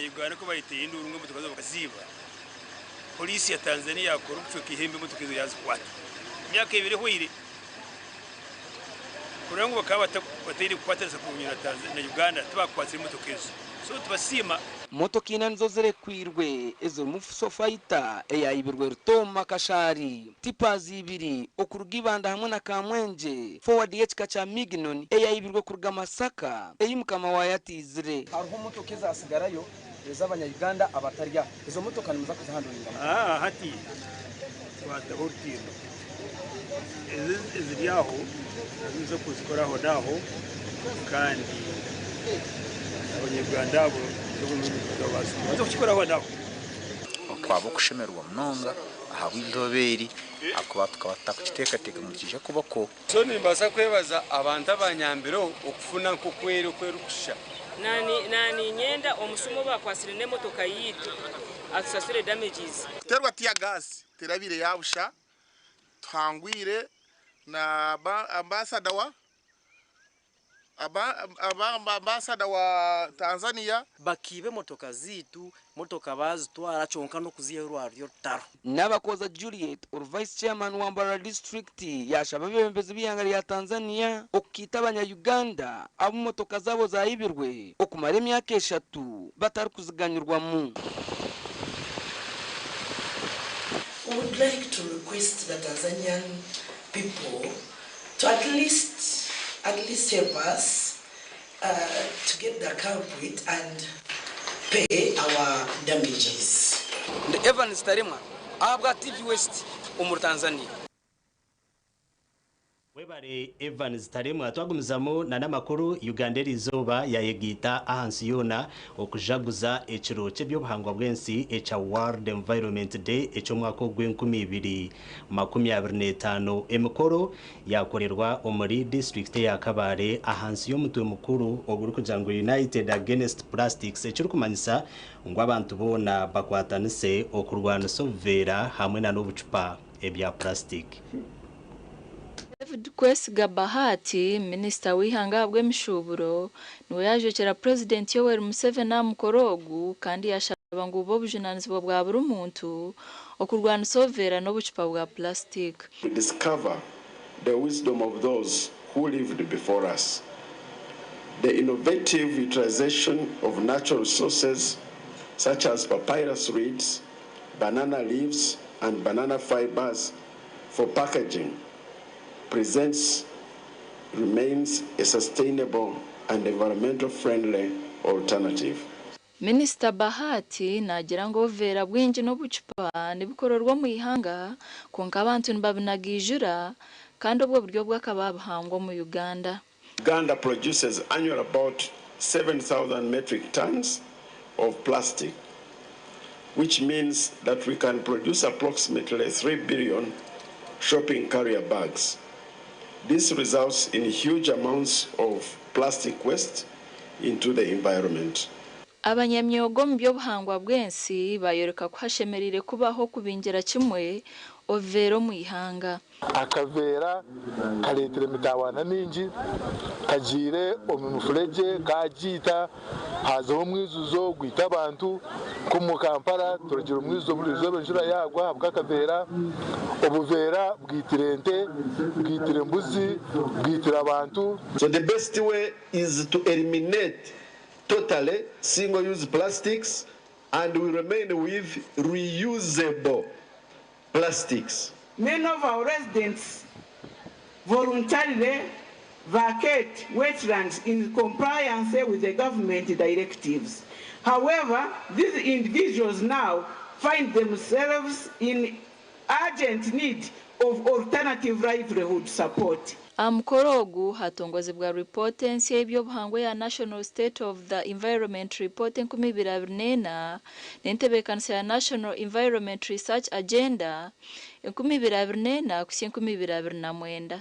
Abanya-Uganda ku baayetaire enduuru ngu emotoka zaabo bakaziiba, Poliisi ya Tanzania yaakora okucweka eihembe emotoka ezo yaazikwata. Emyaka ebiri ehwaire, kureba ngu bakaba bataine kukwatanisa kurungi na Uganda, tibaakukwatire emotoka ezo. So nitubasiima. Motoka ina nizo zirekwirwe ezirimu Fuso Fighter eyayibirwe Rutooma Kashaari, Tippers ibiri okuruga Ibanda hamwe na Kamwengye, Forward y'ekika kya Mignon eyayibirwe kuruga Masaka ei mukama waayo ataizire. Hariho motoka ezatsigarayo ez'abanya Uganda abatari aha. Ezo motoka nimuza kuzihanduringa muta? Aa hati twataho orutindo. Ezo eziri aho nazo nizo kuzikora aho n'aho kandi abanya-Uganda abo nibaza kukikora aho n'aho. Kwaba okushemererwa munonga ahabw'eizooba eri ahakuba tukaba tutarikukiteekateeka ngu nikiija kubakwo. So nimbaasa kwebaza abantu abanyambireho okufuna nk'oku eri oku erikushusha. Naninyenda omushuma obakwatsire n'emotoka yitu atusasure damages. Kuteerwa tear gas terabaire yabusha, tuhangwire na ambasada wa Ambasada wa Tanzania. Bakiiba emotoka zaitu, motoka baazitwara kyonka n'okuziihayo rwaba ruri orutaro. Nabakooza Juliet, ori Vice Chairman wa Mbarara District yashaba abeebembezi b'eihanga rya Tanzania okukiita abanya Uganda abu motoka zaabo zaayibirwe okumara emyaka eshatu batarikuziganyurwamu. We would like to request the Tanzanian people to at least at least help us uh, to get the culprit and pay our damages. Ndi Evans Taremwa ahabwa TV West omuri Tanzania. Webare Evans Taremwa. Twagumizamu na n'amakuru, Uganda eriizooba yayegaita ahansi yoona okujaguza ekiro ky'eby'obuhangwa bw'ensi ekya World Environment Day eky'omwaka ogw'enkumi ibiri 25. Emikoro yakorerwa omuri disiturikiti eya Kabale ahansi y'omutwe mukuru ogurikugira ngu United Against Plastics ekirikumanyisa ngu abantu boona bakwatanise okurwanisa obuveera hamwe na n'obucupa ebya purasitiki. David Kwesiga Bahati, Minisita w'eihanga ahabw'emishuuburo, niwe yaajwekyera Purezidenti Yoweri Museveni aha mukoro ogu kandi yaashaba ngu bube obujunaanizibwa bwa buri muntu okurwanisa obuveera n'obucupa bwa purasitika. We discover the wisdom of those who lived before us. The innovative utilization of natural resources such as papyrus reeds, banana leaves, and banana fibers for packaging presents remains a sustainable and environmental friendly alternative. Minisita Bahati naagira ngu obuveera bwingi n'obucupa nibikorerwa omu ihanga kwonka abantu nibabinagaijura kandi obwo buryo bwakaba buhangwa omu Uganda. Uganda produces annually about 7,000 metric tons of plastic, which means that we can produce approximately 3 billion shopping carrier bags. This results in huge amounts of plastic waste into the environment. Abanyamyoga omu by'obuhangwa bw'ensi baayoreka ku hashemereire kubaho okubingira kimwe obuveera omu ihanga. Akaveera kareetire emitawaana mingi, kagiire omu mifuregye kagiita, haazaho omwijuzo gwita abantu, nk'omu Kampala turagira omwijuzo buri izooba enjura yaagwa ahabw'akaveera. Obuveera bwitire ente, bwitire embuzi, bwitire abantu. So the best way is to eliminate totally single use plastics and we remain with reusable plastics. Many of our residents voluntarily vacate wetlands in compliance with the government directives. However, these individuals now find themselves in urgent need of alternative livelihood support. Aha mukoro ogu hatongozibwa ripoota ensya ey'eby'obuhangwa eya National State of the Environment Report 2024 n'entebeekanisa ya National Environment Research Agenda 2024 kuhitsya 2029.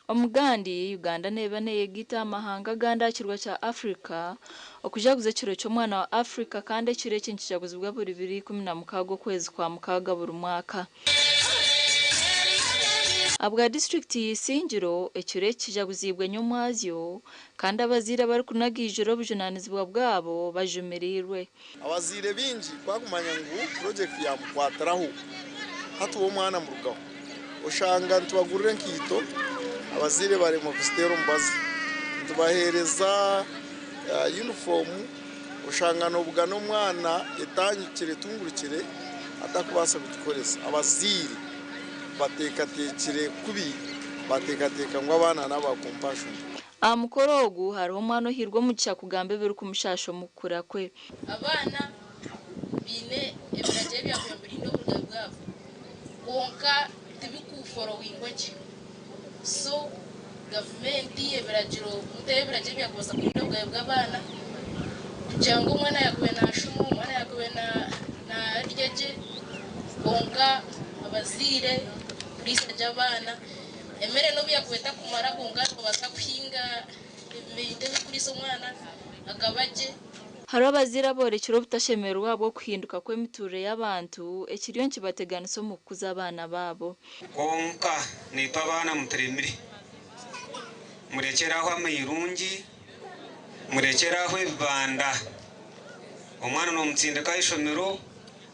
Omugandi, Uganda neeba neeyegaita aha mahanga agandi aha kirwa kya Africa okujaguza ekiro ky'omwana wa Africa kandi ekiro eki nikijaguzibwa buri biro 16 okwezi kwa mukaaga buri mwaka. Ahabwa disiturikiti ya Isingiro, ekiro eki kijaguziibwe nyomwazyo kandi abazaire abarikunagiijura obujunaanizibwa bwabo bajumiriirwe. Abazaire baingi ku barikumanya ngu purojekiti yaamukwatiraho, hati we omwana amurugaho. Oshanga nitubagurira enkaito, abazaire baremwa kuziteera omubazi. Nitubaheereza yunifoomu, oshanga noobugana omwana etanyukire etungurukire atakubaasa kugikoresa. Abazaire bateekateekire kubi, bateekateeka ngu abaana n'aba Compassion. Aha mukoro ogu hariho omwana ohairwe omugisha kugamba ebirikumushasha omu kukura kwe. Abaana baine ebiragiro ebyakubaire nibirinda obugabe bwabo kwonka tibikuforowingwa gye so gavumenti ebiragiro muteho ebiragiro ebyakubaasa kurinda obugabe bw'abaana kugira ngu omwana yakubaire nashoma omwana yakubaire narya gye kwonka abazaire kuriisa gye abaana emere n'obu yakuba etakumara kwonka nibabaasa kuhinga ebintu ebirikuriisa omwana akaba gye. Hariho abazaire aboorekire obutashemererwa ahabw'okuhinduka kw'emituurire y'abantu ekiriyo nikibateganisa omu kukuza abaana baabo. Kwonka naitwe abaana muturemire. Murekyere aho amairungi, murekyere aho ebibanda. Omwana noomutsindika aha ishomero,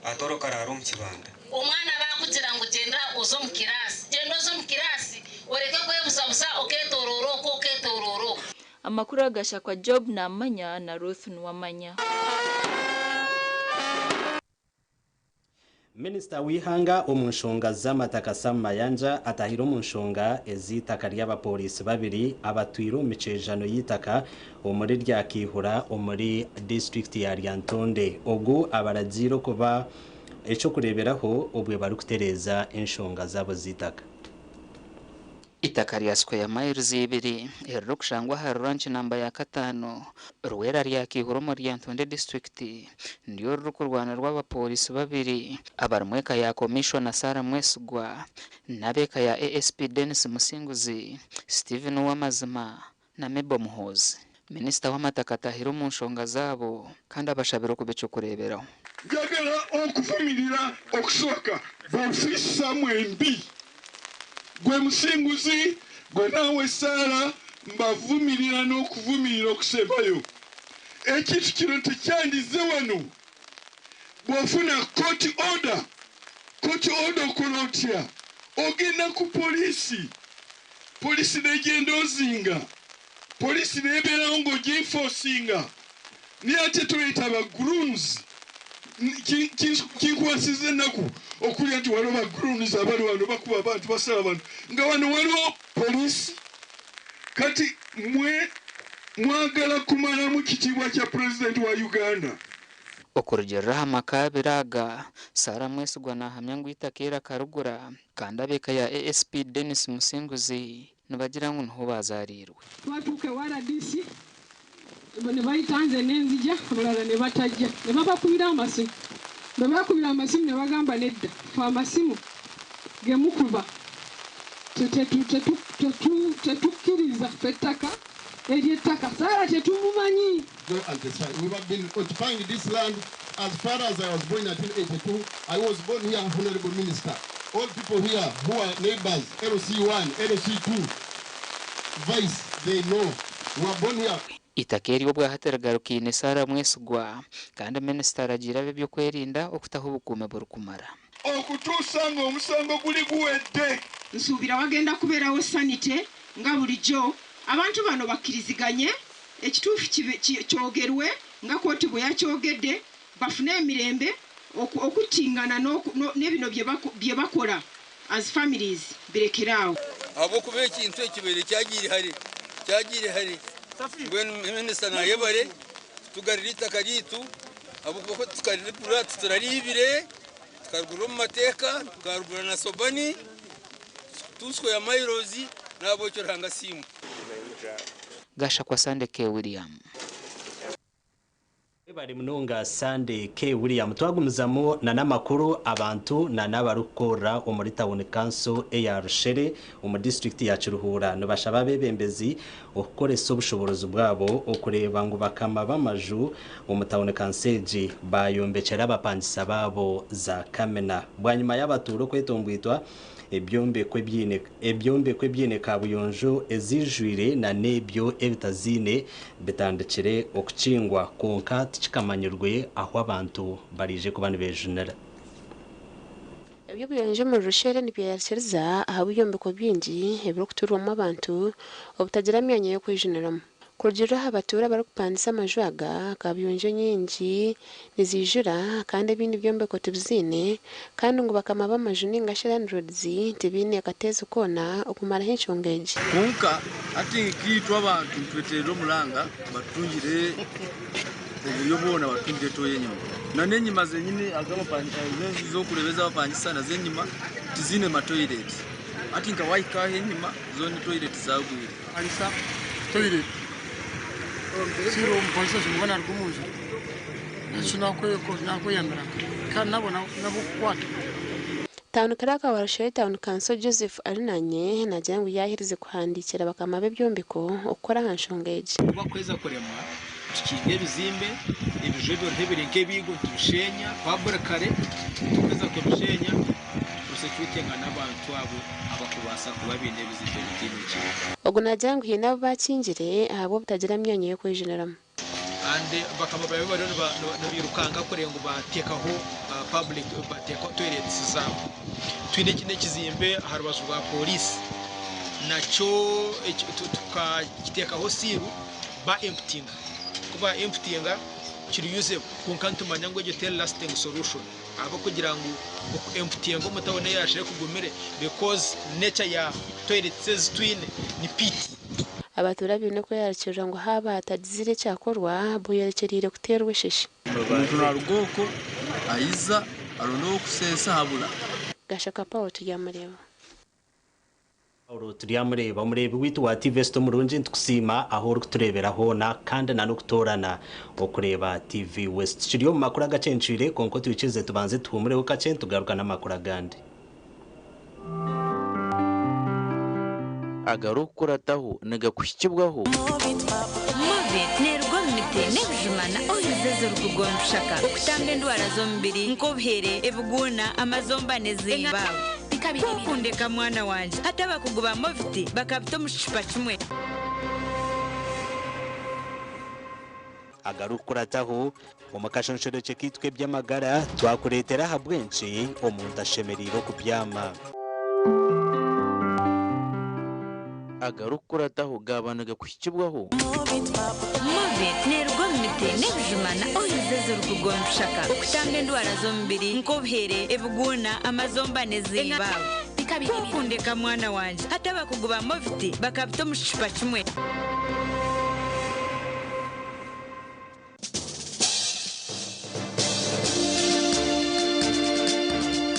atoroka araara omu kibanda. Omwana baakugira ngu gyenda oze omu kiraasi, gyenda oze omu kiraasi oreke kwebuzabuza okeetooroora oku okeetooroora oku. Amakuru agashakwa Job Namanya na Ruth Nuwamanya. Minisita w'eihanga omu nshonga z'amataka Sam Mayanja atahire omu nshonga ez'eitaka ry'abapooriisi babiri abatwire omu mikyejano y'eitaka omuri Ryakiihura omuri disiturikiti ya Lyantonde. Ogu abaragiire okuba eky'okureeberaho obwe barikutereeza enshonga zaabo z'eitaka. Eitaka rya square miles ibiri eririkushangwa ahari ranch namba ya kataano, Rwera ryakiihura omuri Lyantonde disiturikiti niryo ririkurwanirwa abapoorisi babiri abarimu eka ya Commissioner Sarah Mwesigwa n'ab'eka ya ASP Denis Musinguzi, Steven Uwamazima na Mabel Muhoozi. Minisita w'amataka atahire omu nshonga zaabo kandi abashabire okuba eky'okureeberaho. Njagala okuvumirira okusooka b'ofiisa mwembi, gwe Musinguzi gwe naawe Sarah mbavumirira n'okuvumirira okusembayo. Ekintu kino tekyandize wano. Bw'ofuna court order, court order okola otya? Ogenda ku poliisi, poliisi n'egyenda ozinga. Poliisi nebeerawo nga oginfosinga naye ate toyeta ba groons kinkwasiza ennaku okuwulira nti waliwo ba groons abali wano bakuba abantu basala abantu nga wano waliwo poliisi kati mwe mwagala kumalamu kitiibwa kya president wa Uganda. Okurugiirira aha maka abiri aga, Sarah Mwesigwa nahamya ngu eitaka eri akarigura kandi ab'eka ya ASP Denis Musinguzi Nibagira ngu niho baazaariirwe. Twatuuka ewa rdc nibaita nze nenzija abalala nebatajja nebabakubira amasimu bwebakubira amasimu nebagamba nedda ffe amasimu gemukuba tetukiriza ffe ettaka eryo ettaka Sarah tetumumanyi. Go and testify. We have been occupying this land as far as I was born in 1982. I was born here, Honorable Minister. All people here who are neighbors, LC1, LC2, Vice, they know. We were born here. Eitaka eri obwahati rigarukaine Sarah Mwesigwa kandi minisita aragiire ab'ebyokwerinda okutaho obukuumi burikumara. Okutuusa ng'omusango guli guwedde. Nsuubira wagenda kubeerawo sanity nga bulijjo, abantu bano bakkiriziganye, ekituufu kyogerwe nga kkooti bwe yakyogedde, bafune emirembe, okuttingana ne bino bye bakola as families birekere awo. Ahabw'okuba ekintu ekibaire kyagiire hare, kyagiire hare. Mbwenu minisita nayebare kutugarira eitaka ryaitu ahabw'okuba ku tukarigura titurariibire, tukarigura omu mateeka, tukarigura na Sobani, tusquare miles, n'ahabw'ekyo Ruhanga asiimwe. Gashakwa Sunday K. William. Webare munonga Sunday K. William. Twagumizamu na n'amakuru abantu na n'abarikukorera omuri tawuni kanso eya Rushere omu disiturikiti ya Kiruhura nibashaba abebembezi okukoresa obushoborozi bwabo okureeba ngu bakama b'amaju omu tawuni kanso egi bayombekyera abapangisa baabo za kamina bwanyima y'abatuura okwetomboitwa Ebyombeko ebyine ebyombeko ebyine kabuyonjo ezijwire na n'ebyo ebitaziine bitandikire okukingwa kwonka tikikamanyirwe ahu abantu bariije kuba nibejunira. Eby'obuyonjo omuri Rushere nibyeyarikiriza ahabw'ebyombeko bingi ebirikutuurwamu abantu obutagira myanya y'okwejuniramu. Kurugiirira aha batuura abarikupangisa amaju aga, kaabuyonjo nyingi niziijura kandi ebindi byombeko tibiziine kandi ngu bakama b'amaju ninga shi landlords tibaine kateezi koona okumaraho enshonga egi. Kwonka hati nkaitwe abantu nitweterera omuranga batutungire oburyo bwona batutungire toyi enyima. N'enyima zenyini enju z'okureeba ez'abapangisa nazo enyima tiziine ma toilet. Hati nka wahika aho enyima zoona toilet zagwire. Toilet siiro omupangisa ashemereire kuba naruga omunju nakyo nakweyambira kandi nabo nabokukwata. Town Clerk wa Rushere Town Council Joseph Arinanye naagira ngu yaaherize kuhandiikira bakama b'ebyombeko okukora aha nshonga egi. Kuba kweza kuremwa tukinga ebizimbe, ebiju ebiriho ebiri nk'ebiigo nitubisheenya publicly, tukuheza kubisheenya tuprosecute-nga n'abantu abo abakubaasa kuba baine ebizimbe bitaine ki. Ogu naagira ngu haine abu baakingire ahabw'obutagira myanya y'okwejuniramu. And bakaba bariyo bariyo nibirukanga kureba ngu batekaho public batekaho toilets zaabo. Twine ekindi ekizimbe aha rubaju rwa police nakyo tukakitekaho siiru ba emptyinga. Ku ba emptyinga kiri usable kwonka nitumanya ngu egyo teri lasting solution ahabw'okugira ngu oku emptyinga omu tawuni eyashire kugumire because nature ya toilets ezi twine ni pit. Abatuura baine okweyarikirira ngu haaba hatagizire ekyakorwa, boyorekyereire kuteerwa esheshi. Omuntu naaruga okwo aiza aronda ow'okuseesa habura. Gashaka Paul Turyamureeba. Paul Turyamureeba omureebi waitu wa TV West omurungi nitukusiima ahu orikutureebera hoona kandi na n'okutoorana okureeba TV West. Tukiri omu makuru agacencwire kwonka otwikirize tubanze tuhuumureho kakye nitugaruka n'amakuru agandi. Agarikukurataho nigakuhikibwaho. Movit neeruga omu miti n'ebijuma na oils ezirikuruga omu bishaka okutamba endwara z'omubiri nk'obuhere, ebiguuna, amazomba n'ezindi. Ku okundeka mwana wangye hati abakugu ba Movit bakabita omu kicupa kimwe. Agarikukurataho omu kashonshorekye kaitu k'eby'amagara twakureetera ahabw'enki omuntu ashemereire okubyama. Agarikukurataho gaaba nigakuhikibwaho. Movit neeruga omu miti n'ebijuma na oils ezirikuruga omu bishaka okutamba endwara z'omubiri nk'obuhere, ebiguuna, amazomba n'ezindi. Ku okundeka mwana wangye hati abakugu ba Movit bakabita omu kicupa kimwe.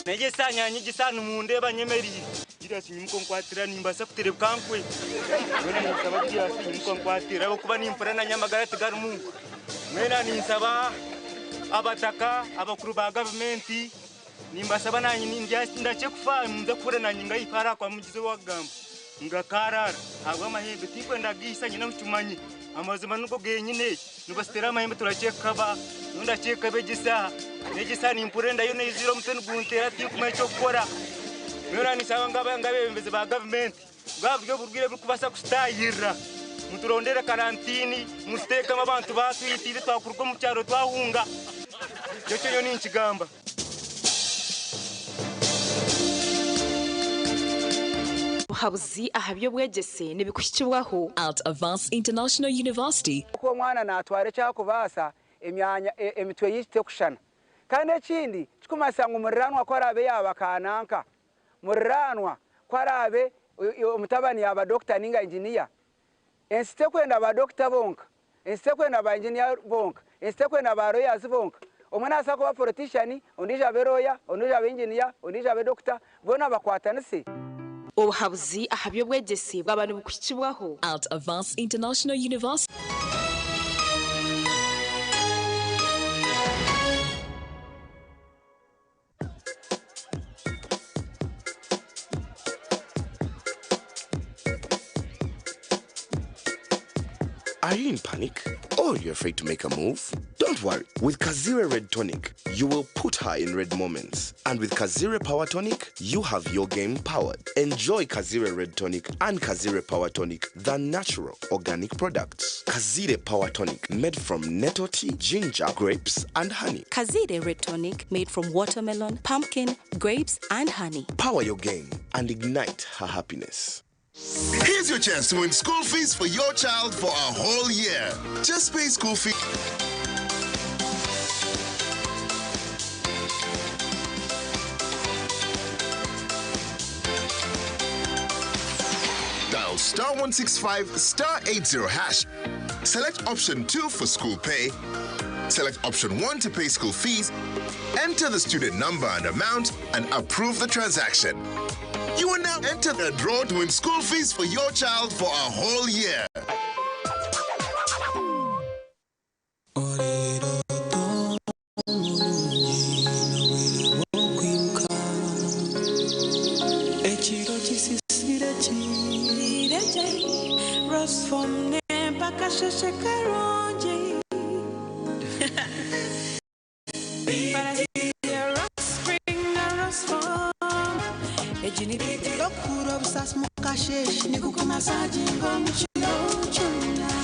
Negyesa nyanyegyesa nimundeeba nyemereire. Julius nyimuka onkwatira nimbaasa kuterebuka nkwe. Mbwenu ninsaba Julius nyimuka onkwatira ahabw'okuba nimpurira nanye amagara tigarimu. Mbwenu ninsaba abataka, abakuru ba gavumenti nimbasaba nanye ndakye kufa nze kuhurira nanye ngaipara kwa mugizi owakugamba ngakarara ahabw'amahembe tinkwenda kugiisa nyine nkimanyi amazima nigo genyine nibasitera amahembe turakyekaba nondakyekaba egi saaha n'egi saaha nimpurira endayo neizire omutwe niguntera tinkumanya ekyokukora. Mbwenu ninsaba ng'abebembezi ba gavumenti bwa buryo oburwire burikubaasa kusitayirira muturondere karantini mututeekemu abantu batwitiire twakuruga omu kyaro twahunga ekyo kyo ninkigamba. Obuhabuzi aha by'obwegyese nibikuhikibwaho at Avance International University. Oku omwana naatwara ekyakubaasa emyanya emitwe yaitu tekushana kandi ekindi kikumanyisa ngu muriranwa ku araabe yaaba kananka muriranwa ku araabe omutabani yaaba dokita ninga inginiya ensi tekwenda ba dokita bonka ensi tekwenda ba inginiya bonka ensi tekwenda ba lawyers bonka omwe naasa kuba politician ondiijo abe lawyer ondiijo abe inginiya ondiijo abe dokita boona bakwatanise. Obuhabuzi aha by'obwegyese bwaba nibukuhikibwaho at Avance International University. Are you in panic? Or Or you're afraid to make a move? Don't worry. With Kazire Red Tonic, you will put her in red moments. And with Kazire Power Tonic, you have your game powered. Enjoy Kazire Red Tonic and Kazire Power Tonic, the natural organic products. Kazire Power Tonic, made from nettle tea, ginger, grapes, and honey. Kazire Red Tonic made from watermelon, pumpkin, grapes, and honey. Power your game and ignite her happiness. Here's your chance to win school fees for your child for a whole year. Just pay school fees. Dial star 165 star 80 hash. Select option 2 for school pay. Select option 1 to pay school fees. Enter the student number and amount and approve the transaction. You will now enter the draw to win school fees for your child for a whole year. Ekiro kisisire kireje Rosfom nempaka sheshe karungi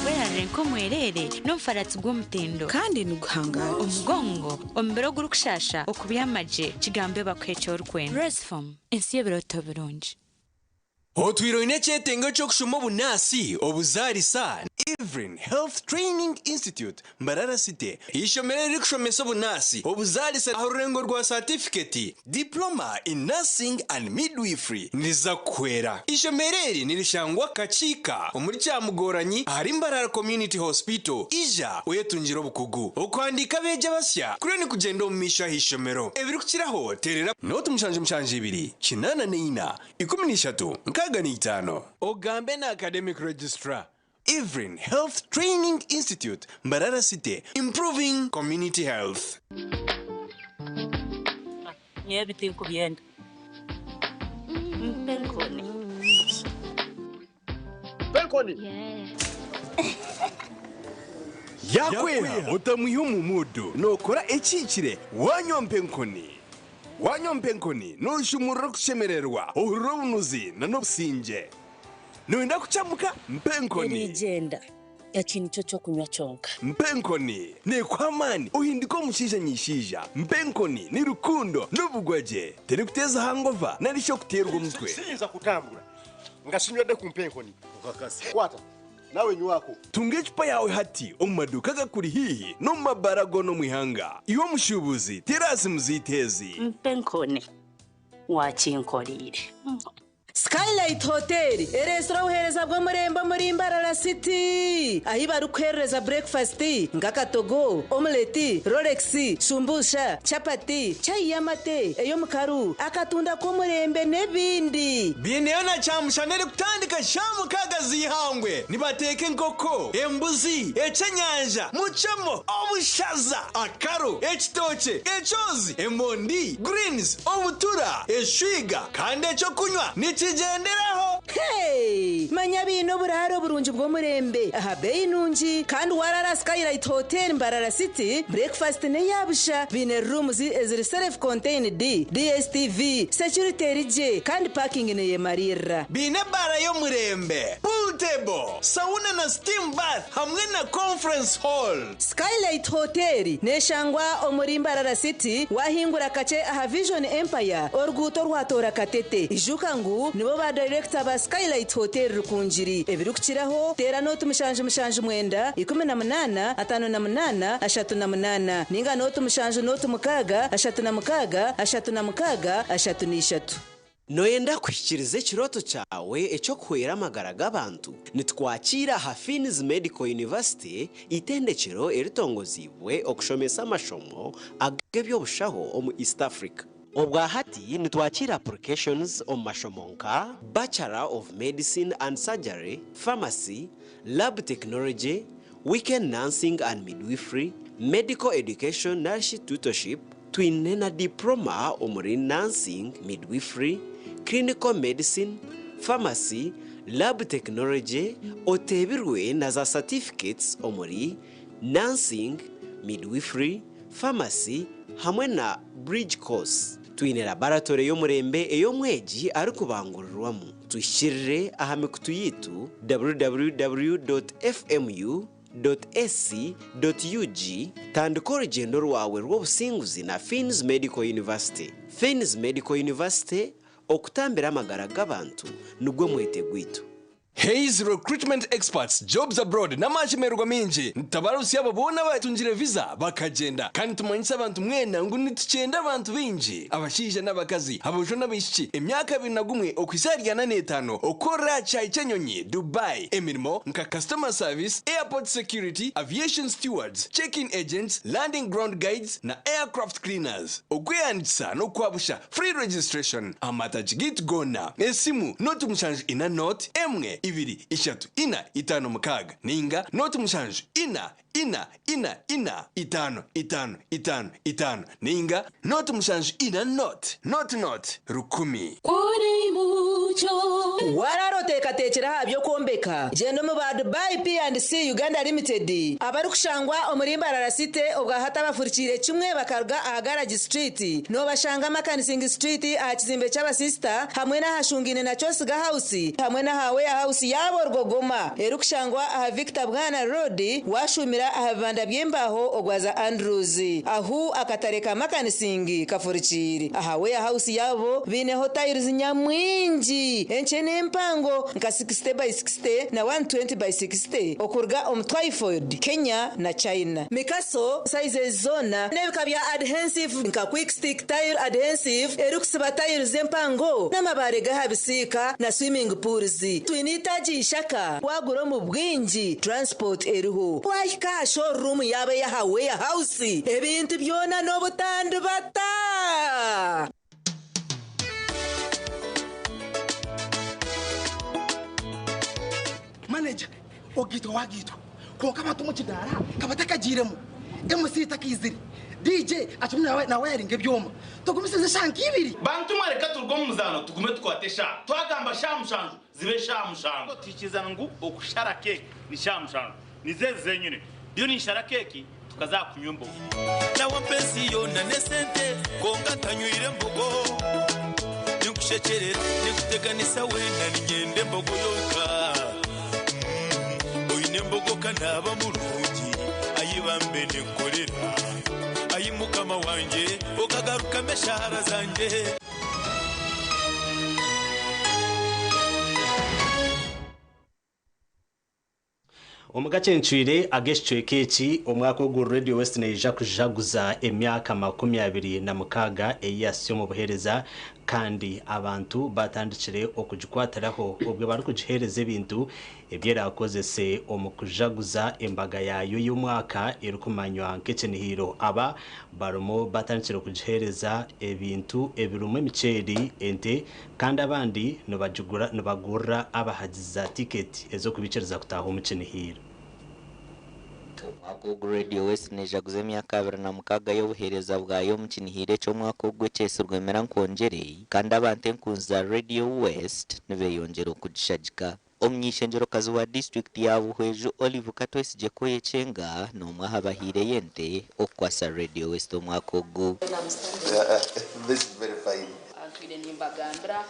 Werarire nk'omwereere n'omufaratsi gw'omutindo kandi niguhangara omugongo omubiri ogurikushasha okubyama gye kigambe bakuhe eki orikwenda Rosform ensi y'ebirooto birungi. Otwire oine ekyetengo ky'okushoma obunaasi, obuzaarisa, Evelyn Health Training Institute, Mbarara City, eishomero eririkushomesa obunaasi, obuzaarisa aha rurengo rwa saatifiketi, Diploma in Nursing and Midwifery, niriza kukuhwera. Eishomero eri nirishangwa Kakiika omuri Kyamugoranyi ahari Mbarara Community Hospital. Ija oyetungire obukugu. Okuhandiika abeegi abasya kuriyo nikugyenda omu maisho aha ishomero. Ebirikukiraho teerera. Nooti 72 84 13 65. Ogambe na Academic Registrar, Evelyn Health Training Institute, Mbarara City, improving community health. Nyowe ebi tinkubyenda. Mpa enkoni. Mpa enkoni. Yakwera otamwiha omu muudu nookora ekihikire waanywa mpa enkoni. Waanywa mpa enkoni nooshumurura okushemererwa, ohurira obunuzi n'obusingye. Nooyenda kukyamuka? Mpa enkoni. Eriigyenda, eki nikyo ky'okunywa kyonka. Mpa enkoni neekuha amaani ohinduka omushaija nyishaija. Mpa enkoni ni rukundo n'obugwagye. Terikuteeza hangova nari shi okuteerwa omutwe. Siyinza kutambura nga sinywedde ku mpa enkoni. Okakasa. Kwata nawe nywako. Tunga ecupa yaawe hati omu maduuka agakuri haihi n'omu mabaara goona omu ihanga. Iwe omushuubuzi, teera simu zaitu ezi. Mpa enkoni, waakinkoreire. Skylight Hotel ereetsire obuheereza bw'omurembe omuri Mbarara City ahi barikuheerereza burekifasiti nk'akatogo, omuleti, rolex, shumbusha, chapati, chai y'amate, ey'omukaru, akatunda k'omurembe n'ebindi. Baineyo na kyamushana erikutandika shaaha mukaaga z'eihangwe. Nibateeka enkoko, embuzi, eky'enyanja, mucemo, obushaza, akaru, ekitookye, ekyozi, emondi, greens, obutura, eshwiga kandi eky'okunywa nikigyenderaho. Hey! Manya baine oburaaro burungi bw'omurembe aha beeyi nungi kandi waraara aha Skylight Hotel Mbarara City, breakfast n'eya busha, baine rooms eziri self contained, DSTV, security eri gye kandi parking neyemariirira. Baine ebaara y'omurembe, pool table, sauna na steam bath hamwe na conference hall. Skylight Hotel neshangwa omuri Mbarara City wahingura kakye aha Vision Empire oruguuto orwatoora Katete. Ijuka ngu nibo ba dayirekita ba Skylight Hotel Rukungiri. Ebirikukiraho teera nooti 779 18 58 38 ninga nooti 7 nooti 6 36 36 33. Nooyenda kuhikiiriza ekirooto kyawe eky'okuhwera amagara g'abantu? Nitukwakiira aha Finn's Medical University, eitendekyero eritongoziibwe okushomesa amashomo ag'eby'obushaho omu East Africa. Obwa hati nitwakiira applications omu mashomo nka, Bachelor of Medicine and Surgery, Pharmacy, Lab Technology, Weekend Nursing and Midwifery, Medical Education narishi Tutorship, Twine na Diploma omuri Nursing, Midwifery, Clinical Medicine, Pharmacy, Lab Technology, oteebirwe na za Certificates omuri Nursing, Midwifery, Pharmacy hamwe na Bridge Course. Twine laboratory y'omurembe ey'omwegi arikubangurirwamu. Tuhikirire aha mikutu yaitu www.fmu.ac.ug Tandika orugyendo rwawe rw'obusinguzi na Fiins Medical University. Fiins Medical University, okutambira amagara g'abantu nigwo mwete gwaitu. Hays Recruitment Experts, Jobs Abroad n'amashemererwa maingi nitutabarutsya abo boona abatungire visa bakagyenda. Kandi nitumanyisa abantu mwena ngu nitukyenda abantu baingi, abashaija n'abakazi, aboojo n'abaishiki, emyaka 21 okuhitsya ahari 45 okukorera aha kishaayi ky'enyonyi, Dubai, emirimo nka Customer Service, Airport Security, Aviation Stewards, Check-in Agents, Landing Ground Guides na Aircraft Cleaners. Okwehandiikisa n'okwabusha, Free registration, Amatagi gaitu goona, esimu, 0 7 0 1 2 3 4 5 6 ninga 0 7 4 4 4 4 5 5 5 5 ninga 0 7 4 0 0 0 1000. Warara oteekateekire aha by'okwombeka, gyenda omu ba Dubai P&C Uganda Limited abarikushangwa omuri Mbarara City obwahati abafurikiire kimwe bakaruga aha Garage Street noobashanga Makanising Street aha kizimbe ky'abasisita hamwe n'ahashungaine na Kyosiga House hamwe n'aha Warehouse yaabo Rugogoma erikushangwa aha Victor Bwana Road washumira aha bibanda by'embaho ogwaza Andrews ahu akatare ka Makanising kafurikiire. Aha warehouse yaabo baineho tiles nyamwingi enkye n'empango nka 60 by 60 na 120 by 60 okuruga omu Twyford, Kenya na China. Mikaso sizes zoona n'ebika bya adhesive nka quick stick tile adhesive erikusiba tiles empango n'amabaare g'aha bisiika na swimming pools. Twine itaagi ishaka wagura omu bwingi transport eriho. Wahika aha showroom yaabo ey'aha warehouse ebintu byona n'obutandibata. Manager, ogaitwa wagaitwa kwonka abantu omu kidaara kabatakagiiremu, MC takaizire, DJ akirimu nawayaringa ebyoma, tugumisirize eshaaha nk'ibiri. Bantu mwe reka turuge omu muzaano tugume tukwate eshaaha. Twagamba shaaha 7 zibe shaaha 7. Twikirizana ngu okushara keeki ni shaaha 7. Nizo ezi zenyine. Ndiyo ninshara keeki tukaza aha kunywa embogo. Nawe ampa ensi yoona n'esente, kwonka ntanywire mbogo. Ninkushekyerera, ninkuteganisa weena, niinyenda embogo yonka. Oine embogo ka naaba murungi, ai bambe ninkukorera. Ai Mukama wangye, okagarukamu eshaara zangye. Omu gacencwire ag'ekicweka eki, omwaka ogu Radio West neija kujaguza emyaka 26 ei yahitsya omu buheereza kandi abantu batandikire okugikwatiraho obwo barikugiheereza ebintu ebi eraakozese omu kujaguza embaga yaayo y'omwaka erikumanywa nk'ekinihiiro. Aba barimu batandikire kugiheereza ebintu ebirimu emiceeri, ente kandi abandi nibagigura nibagurira abahagizi za tiketi ez'okubaikiriza kutaaha omu kinihiiro. Omwaka ogu Radio West nejaguza emyaka 26 y'obuheereza bwayo omu kinihiiro eky'omwaka ogu ekyetsirwe Mira Nkwongyere kandi abantu enkunzi za Radio West nibeyongyera okugishagika. Omuny'eishengyerokazi wa disiturikiti ya Buhweju Olive Katwesigye Koyekyenga n'omwe aha bahiireyo ente okukwasa Radio West omwaka ogu. This is very fine. Ntwire nimbagambira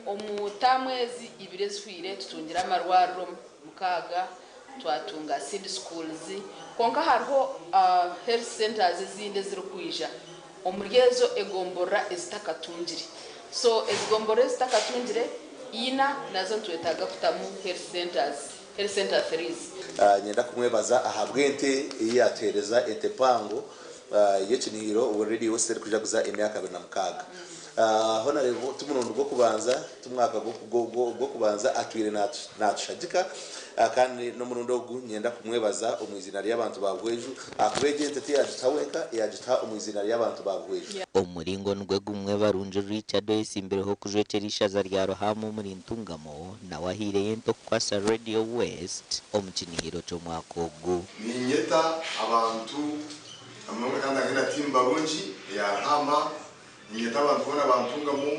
omu taamu ezi ibiri ezihweire tutungire amarwariro 6, twatunga seed schools, kwonka hariho health centers ezindi ezirikwija omuri ezo egomborora ezitakatungire. So ezigomborora ezitakatungire ina nazo nitwetaaga kutamu health centers, health center threes. Nyenda kumwebaza ahabw'ente ei yaatuheereza, ente mpango y'ekinihiro obu Radio West erikujaguza emyaka 26. Honarebo ti murundi gw'okubanza, ti mwaka gw'okubanza atwire naatushagika kandi n'omurundi ogu niinyenda kumwebaza omu iziina ry'abantu ba Buhweju ahakuba egi ente tiyagituha wenka, yaagituha omu iziina ry'abantu ba Buhweju. Omu muringo nigwo gumwe, Barungi Richard oyesimbireho okujwekyera eishaza rya Ruhaama omuri Ntungamo nawe ahaireyo ente okukwasa Radio West omu kinihiro ky'omwaka ogu. Niinyeta abantu hamwe kandi na tiimu Barungi eya Ruhaama, niinyeta abantu boona ba Ntungamo,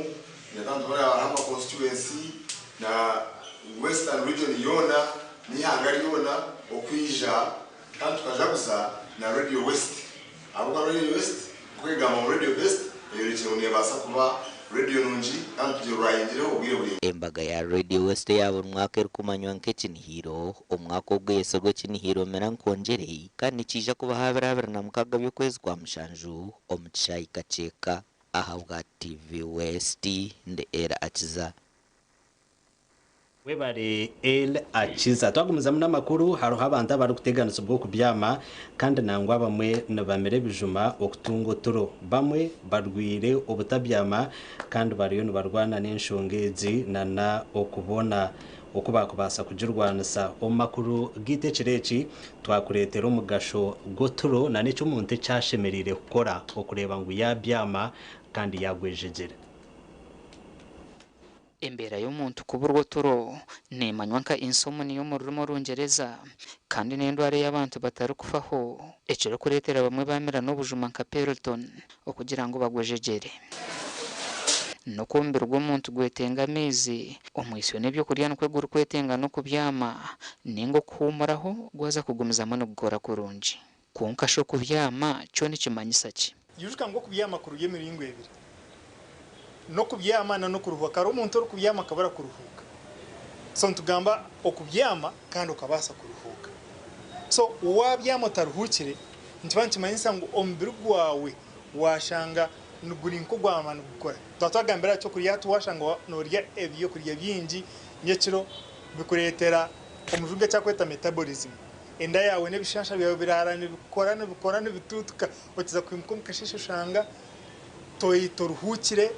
niinyeta abantu boona ba Ruhaama constituency na Western region yoona. N'ihanga ryona okwija kandi tukajaguza na Radio West ahabw'okuba Radio West nk'oku egamba ngu Radio Best eyorekire ngu neebaasa kuba radio nungi kandi tugirwayingireho obwire buraingwa. Embaga ya Radio West eya buri mwaka erikumanywa nk'ekinihiro, omwaka ogweyese gw'ekinihiro mera nkwongyere kandi nikiija kubaho 26 by'okwezi kwa mushanju omu kishaayi Kakyeka. Ahabwa TV West, ndi Ella Akiza. Webare El Akiza. Twagumizamu n'amakuru, hariho abantu abarikuteganisibwa okubyama kandi nangwa abamwe nibamira ebijuma okutunga oturo. Bamwe barwire obutabyama kandi bariyo nibarwana n'enshonga egi nana okubona oku bakubaasa kugirwanisa. Omu makuru gaitu ekiro eki, twakureetera omugasho gw'oturo nana eki omuntu eki ashemereire kukora okureeba ngu yabyama kandi yagwejegyera. Embeera y'omuntu kuburwa oturo neemanywa nka insomnia omu rurimi Orungyereza kandi n'endwara ei abantu batarikufaho ekirikureetera bamwe baamira n'obujuma nka Piriton okugira ngu bagwejegyere. N'oku omubiri gw'omuntu gwetenga amaizi, omwitsyo n'ebyokurya nikwo gurikwetenga n'okubyama nainga okuhuumuraho gwaza kugumizamu nigukora kurungi. Kwonka shi okubyama kyo nikimanyisa ki? Ijuka ngu okubyama kuruga emiringo ebiri. N'okubyama n'okuruhuuka. Hariho omuntu orikubyama akabura kuruhuuka. So nitugamba okubyama kandi okabaasa kuruhuuka. So waabyama otaruhuukire, nikiba nikimanyisa ngu omubiri gwawe washanga niguri nk'ogwama nigukora. Twaba twagambire aha ky'okurya hati washanga noorya ebyokurya bingi nyekiro bikureetera omujungu eki arikweta metabolism. Enda yaawe n'ebishansha byawe biraara nibikora nibikora nibituutuka okiza kwimuka omu kasheeshe oshanga toruhuukire,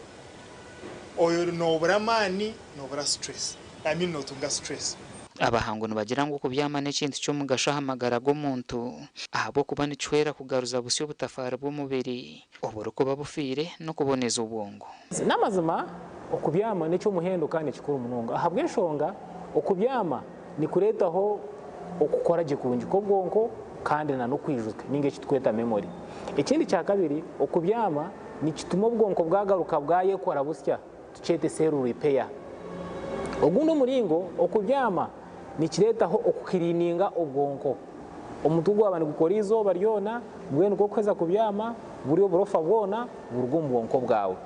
noobura amaani, noobura stress, I mean nootunga stress. Abahangu nibagira ngu okubyama n'ekintu ky'omugasho aha magara g'omuntu ahabw'okuba nikihwera kugaruza busya obutafaari bw'omubiri oburikuba bufiire n'okuboneza obwongo. N'amazima okubyama n'eky'omuhendo kandi kikuru munonga ahabw'enshonga okubyama nikureetaho okukora gye kurungi kw'obwonko kandi n'okwijuka ninga eki turikweta memory. Ekindi kya kabiri okubyama nikituma obwonko bwagaruka bwayekora busya tukyete cell repair. Ogundi omuringo okubyama nikireetaho okukiriininga obwonko. Omutwe gwaba nigukora eizooba ryona mbwenu ku orikuheza kubyama buri oburofa bwona buruga omu bwonko bwawe.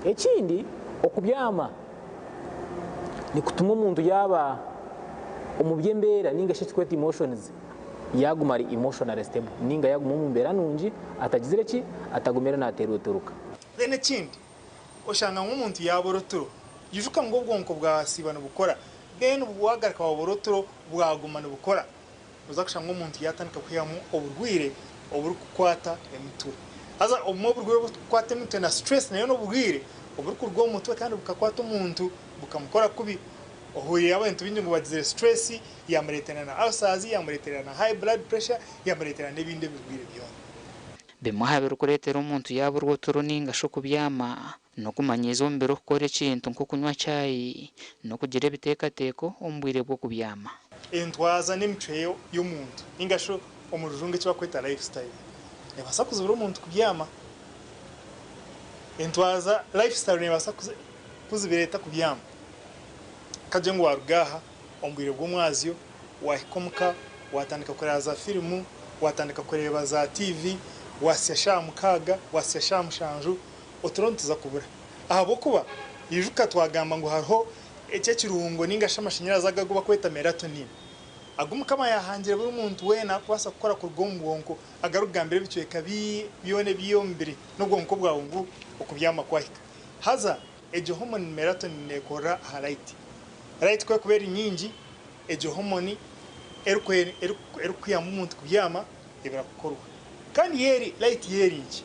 Ekindi okubyama nikutuma omuntu yaaba omu by'embeera ninga shi ekiturikweta emotions yaaguma ari emotionally stable ninga yaaguma omu mbeera nungi atagizire ki atagumire naateruteruka. Then ekindi oshanga ngu omuntu yaabura oturo, ijuka ngu obwonko bwasiiba nibukora then bwagaruka wabura oturo bwaguma nibukora, noza kushanga omuntu yaatandika kwihamu oburwaire oburikukwata emitwe. Haza obumwe oburwaire oburikukwata emitwe na stress nayo n'oburwaire oburikuruga omu mutwe kandi bukakwata omuntu bukamukora kubi. Ohuriire abantu baingi ngu bagizire stress yamureetera na ulcers, yamureetera na high blood pressure, yamureetera n'ebindi ebirwaire byona. Bimwe aha birikureetera omuntu yaaburwa oturo ninga shi okubyama n'okumanyiiza omubiri okukora ekintu nk'okunywa chai n'okugira ebiteekateeko omu bwire bw'okubyama. Entwaza n'emicwe y'omuntu ninga shi omu rujungu eki barikweta lifestyle neebaasa kuzibira omuntu kubyama. Entwaza, lifestyle neebaasa kuzibira eta kubyama? Kagire ngu waaruga aha omu bwire bw'omwazyo waahika omuka waatandika kureeba za firimu, waatandika kureeba za tiivi, waasya shaaha mukaaga, waasya shaaha mushanju, oturo nituza kubura. Ahabw'okuba ijuka twagamba ngu hariho eki ekirungo ninga shi amashanyarazi ago agu barikweta melatonin agu Mukama yaahangire buri muntu weena arikubaasa kukora kuruga omu bwonko agarikugambira ebicweka byona eby'omubiri n'obwonko bwawe ngu okubyama kwahika. Haza egyo hormone melatonin neekorera aha light. Light ku erikuba eri nyingi, egyo hormone erikukuyamba omuntu kubyama ebura kukorwa. Kandi yo eri light yo eri nkye,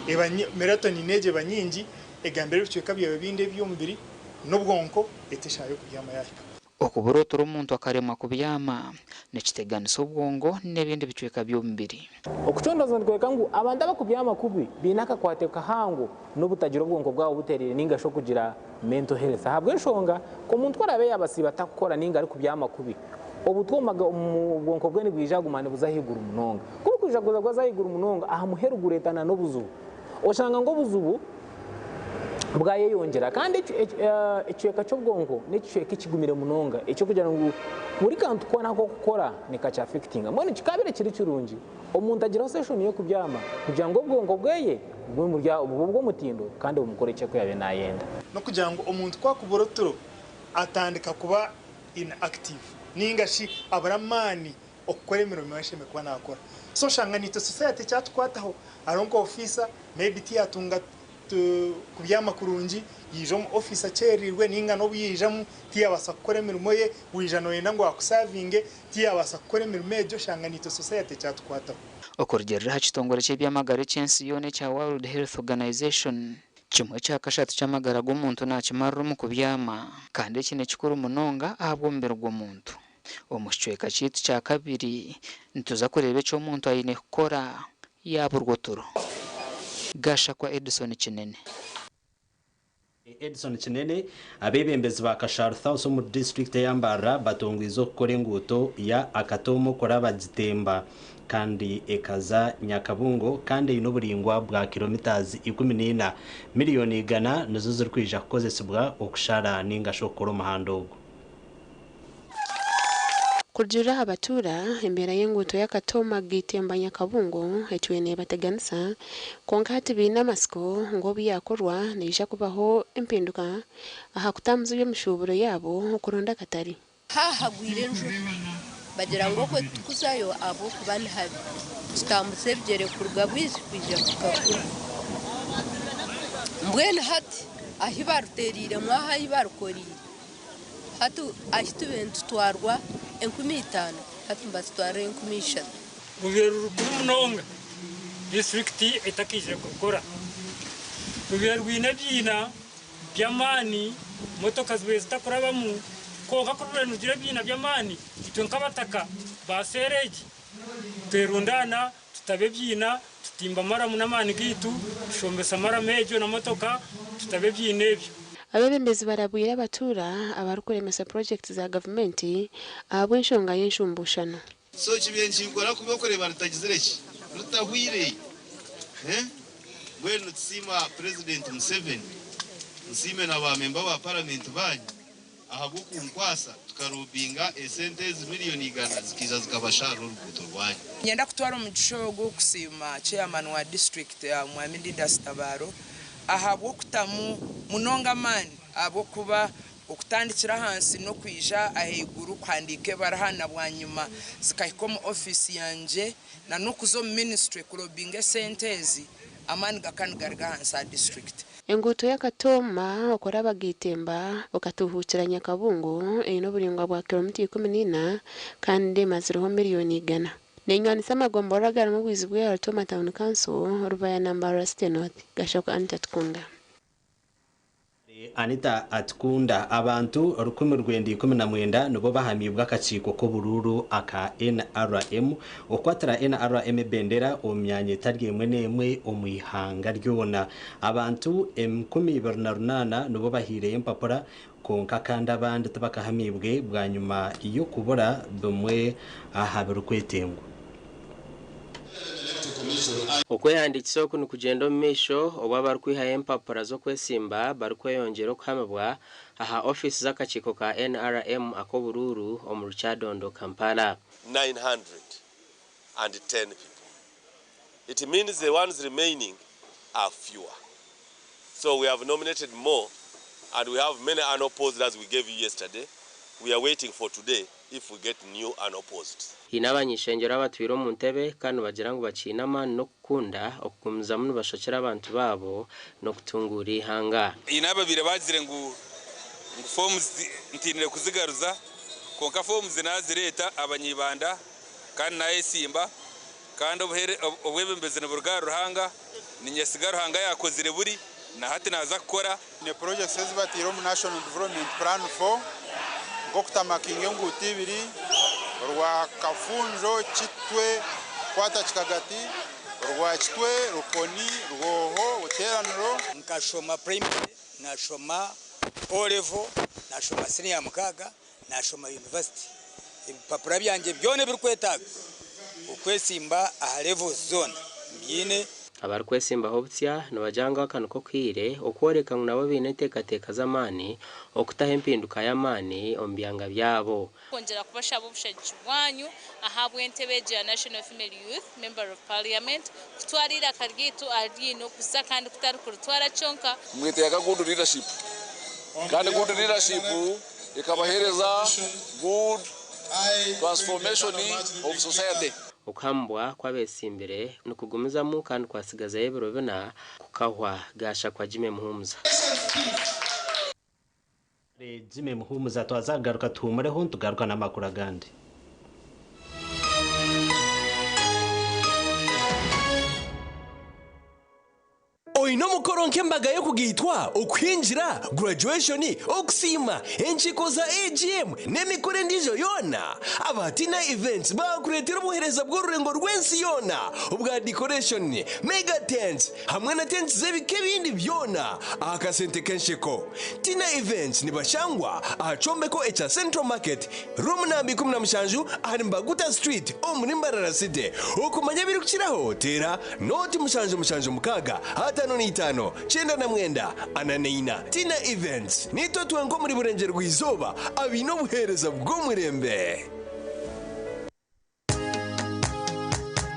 eba melatonin egyo eba nyingi egambira ebicweka byawe ebindi eby'omubiri n'obwonko eti eshaaha y'okubyama yaahika. Okubura oturo omuntu akaremwa kubyama nikiteganisa obwongo n'ebindi bicweka by'omubiri. Okucondooza nikworeka ngu abantu abarikubyama kubi baine akakwate kahango n'obutagira obwonko bwabo butereire ninga shi okugira mental health ahabw'enshonga ku omuntu ku araabe yaaba asiiba atarikukora ninga arikubyama kubi, obutwa omu bwonko bwe nibwija kuguma nibuza ahaiguru munonga. Ku burikwija kuza bwaza ahaiguru munonga, aha muheru gureetana n'obuzibu. Oshanga ngu obuzibu Bwayeyongyera kandi ekicweka ky'obwonko n'ekicweka ekigumire munonga eky'okugira ngu buri kantu koona ak'okukora nikakyafekitinga. Mbwenu kikabaire kiri kirungi omuntu agiraho seshoni y'okubyama kugira ngu obwonko bweye bube obw'omutindo kandi bumukore eki arikuba naayenda. N'okugira ngu omuntu ku akubura oturo atandika kuba inactive ninga shi abura amaani okukora emirimo ei ashemereire kuba naakora. So oshanga naitwe society ekyatukwataho hariho nka ofiisa maybe tiyatunga kubyama kurungi yaija omu ofiisi akyereirwe ninga n'obu yaijamu tiyabaasa kukora emirimo ye, waija nooyenda ngu akusavinge tiyabaasa kukora emirimo egyo oshanga naitwe society ekyatukwataho. Okurugiirira aha kitongore ky'eby'amagara eky'ensi yoona ekya World Health Organization, kimwe kya kashatu ky'amagara g'omuntu naakimarira omu kubyama kandi eki nikikuru munonga ahabw'omubiri gw'omuntu. Omu kicweka kyaitu kya kabiri, nituza kureeba eki omuntu aine kukora yaaburwa oturo. Gashakwa Edson Kinene. Edson Kinene, Abeebembezi ba Kasharu South omu disiturikiti eya Mbarara batongwize okukora enguuto ya Akatoomo kuraba Gitemba kandi ekaza Nyakabungo kandi eine oburaingwa bwa kilometres 14. Miriyoni 100 nizo zirikwija kukozesibwa okushara ninga shi okukora omuhanda ogu. Kurugiirira aha batuura, embeera y'enguuto y'Akatooma Gitemba Nyakabungo etwire neebateganisa kwonka hati baine amatsiko ngu obu yaakorwa neija kubaho empinduka aha kutambuza eby'emishuuburo yaabo okuronda akatare. Haahagwire enjura bagira ngu okwe titukuzayo ahabw'okuba ni habi. Tutambuza ebigyere kuruga Bwizi kwija kuhika kunu. Mbwenu hati ahi baruteereiremu aho ahi barukoreire Hati ahi tubaire nitutwarwa 5000 hati nibatutwarira 3000. Rubaire ruri kubi munonga disiturikiti etakaizire kurukora. Rubaire rwine ebiina by'amaani, motoka zibaire zitakurabamu kwonka ku rubaire nirugira ebiina by'amaani itwe nk'abataka ba seeri egi twerundaana tutaba ebiina tutimba maramu n'amaani gaitu, tushombesa maramu egyo na motoka tutaba ebiina ebyo. Abeebembezi barabwire abatuura abarikuremesa purogyekiti za gavumenti ahabw'enshonga y'enshumbuushano. So kibaire nikinkora kubi okureeba rutagizire ki? Rutahwire. Mbwenu nitusiima Purezidenti Museveni, nsiime na ba memba ba paramenti baanyu ahabw'okunkwasa tukarobinga esente ezi miriyoni 100 zikaija zikabasharira oruguuto rwanyu. Niinyenda kutwara omugisha ogu kusiima Chairman wa disiturikiti Mwami Didas Tabaro ahabw'okutamu munonga amaani ahabw'okuba okutandikira ahansi n'okwija ahaiguru kuhandiika ebaruha na bwanyima zikahika omu ofiisi yangye na n'okuza omu minisiture kurobinga esente ezi, amaani gakaba nigaruga ahansi aha disiturikiti. Enguuto y'Akatooma okuraba Gitemba okatuuhuukira Nyakabungo eine oburaingwa bwa kilomita 14 kandi emazireho miriyoni 100. Nenywanisa amagomborora agarimu obwizi bwa Rutoma Town Council, Rubaya na Mbarara City North. Gashakwa Anita Atukunda. Anita Atukunda, Abantu 1919 nibo bahamiibwe akakiiko k'oburuuru aka NRM okukwatira NRM ebendera omu myanya etari emwe n'emwe omu ihanga ryona. Abantu 2008 nibo bahaireyo empapura kwonka kandi abandi tibakahamiibwe bwanyima y'okubura bimwe aha birikwetengwa. Okwehandiikisa oku nikugyenda omu maisho obu abarikwihayo empapura z'okwesimba barikweyongyera okuhamibwa aha ofiisi z'akakiiko ka NRM ak'oburuuru omuri Kyadondo, Kampala. 910 people. It means the ones remaining are fewer. So we have nominated more and we have many unopposed as we gave you yesterday. We are waiting for today if we get new unopposed. Haine abany'ishengyero abatwire omu ntebe kandi nibagira ngu bakiine amaani n'okukunda okugumizamu nibashakira abantu baabo n'okutunguura eihanga. Haine ababaire bagizire ngu forms ntiinire kuzigaruza kwonka forms nazireeta abany'Ibanda kandi nayesimba kandi obwebembezi niburuga ahari Ruhanga, ninyesiga Ruhanga yakozire buri na hati naaza kukora. Haine projects ezi bataire omu National Development Plan 4 nk'okutamakinga enguuto ibiri orwa Kafunjo Kitwe kukwata Kikagati, orwa Kitwe Rukoni Rwoho Buteraniro. Nkashoma primary, nashoma O level, nashoma senior ya mukaaga, nashoma university. Ebipapura byangye byona ebirikwetaaga okwesimba aha levels zoona mbyine. Abarikwesimbaho obutsya nibagira ngu aka niko kaire okworeka ngu nabo baine enteekateeka z'amaani okutaho empinduka y'amaani omu byanga byabo. Kwongyera kubashaba obushagiki bwanyu ahabw'entebe egi ya National Female Youth Member of Parliament kutwara eiraka ryaitu ahari okuza kandi kutari kuritwara kyonka. Mwetaaga good leadership kandi good leadership ekabaheereza good transformation of society. Okuhamibwa kw'abeesimbire nikugumizamu kandi kwatsigazayo ebiro bina kukahwa, Gashakwa Jimmy Muhumuza. Jimmy Muhumuza twaza kugaruka tuhumureho nitugaruka n'amakuru agandi. Oine omukoro nk'embaga y'okugaitwa, okuhingira, graduation, okusiima, enkiiko za AGM n'emikoro endiijo yoona? Aba Tina Events baakureetera obuheereza bw'orurengo rw'ensi yoona obwa decoration, mega tents hamwe na tents z'ebika ebindi byona aha kasente k'ensheko. Tina Events nibashangwa aha kyombeko ekya Central Market, Room namba 17 ahari Mbaguta Street omuri Mbarara City. Okumanya ebirikukiraho teera Nooti 776 55 99 44. Tina Events, Niitwe twenka omuri Burengyerwa-izooba abaine obuheereza bw'omurembe.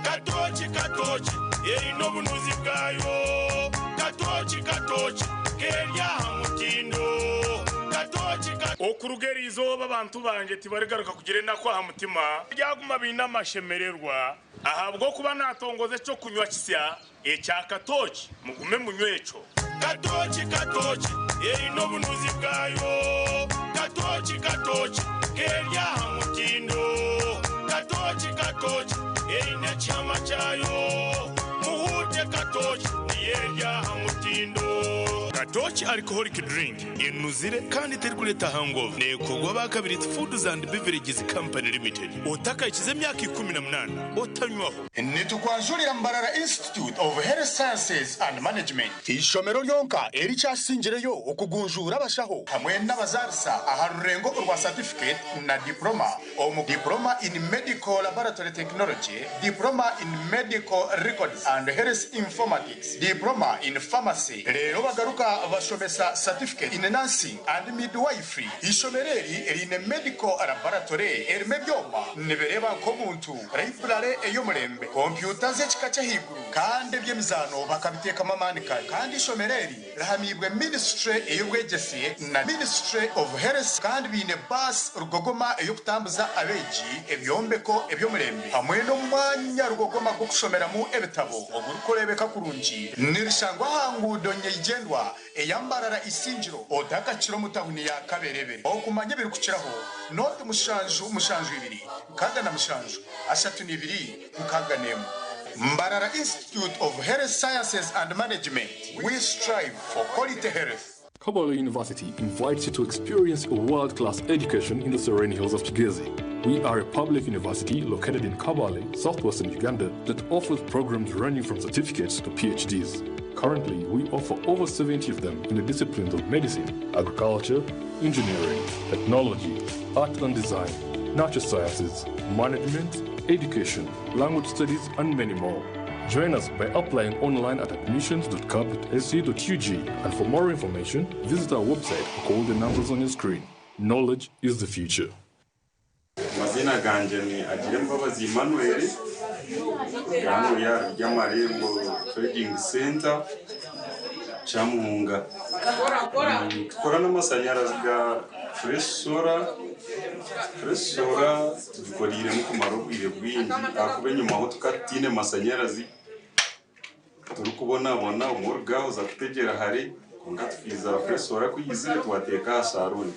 Katooki katooki eine obunuzi bwayo Katooki katooki keri aha mutindo Katooki ka. Okuruga eri izooba abantu bangye tibarigaruka kugira enaku aha mutima, baryaguma baine amashemererwa. Ahabw'okuba naatongoza eky'okunywa kisya ekya katooki, mugume munywe ekyo. Katooki katooki eine obunuzi bwayo Katooki katooki keri aha mutindo Katooki katooki eine ekihama kyayo Muhuute katooki niyo eri aha mutindo. Katooki Alcoholic Drink enuzire kandi terikureeta hangover. Neekorwa aba Kabirizi Foods and Beverages Company Limited. Otakahikize emyaka 18 otanywaho. Nitukwanjurira Mbarara Institute of Health Sciences and Management, eishomero ryonka erikyasingireyo okugunjuura abashaho hamwe n'abazaarisa aha rurengo orwa Certificate na Diploma omu Diploma in Medical Laboratory Technology, Diploma in Medical Records and Health Informatics, Diploma in Pharmacy reero bagaruka bashomesa Certificate in Nursing and Midwifery. Eishomero eri riine Medical Laboratory erimu ebyoma nibireeba nk'omuntu, Library ey'omurembe, kompyuta z'ekika ky'ahaiguru kandi eby'emizaano bakabiteekamu amaani kare. Kandi eishomero eri rihamiibwe Ministry ey'obwegyese na Ministry of Health kandi baine baasi rugogoma ey'okutambuza abeegi, ebyombeko eby'omurembe hamwe n'omwanya rugogoma gw'okushomeramu ebitabo ogurikureebeka kurungi. Nirishangwa aha nguudo nyeigyendwa eya Mbarara Isingiro otakakira omu tahuni ya Kaberebere. Okumanya ebirikukiraho, noti 7 7 2 67 32 61. Mbarara Institute of Health Sciences and Management, we strive for quality health. Kabale University invites you to experience a world-class education in the serene hills of Kigezi. We are a public university located in Kabale, southwestern Uganda, that offers programs ranging from certificates to PhDs. Currently, we offer over 70 of them in the disciplines of medicine, agriculture, engineering, technology, art and design, natural sciences, management, education, language studies, and many more. Join us by applying online at admissions.cab.ac.ug and for more information, visit our website or call the numbers on your screen. Knowledge is the future. Amazina gangye ni Agirembabazi Emmanuel, hanu ry'Amarembo Trading Centre, Kyamuhunga. Nitukora n'amashanyarazi ga Fresh Solar. Fresh Solar tugikoreiremu kumara obwire bwingi ahakuba enyimaho tukaba tutaine mashanyarazi turikubonabona obumwe oruga oza kutegyera hare kwonka tukiija Fresh Solar ku eizire twateeka aha saruuni.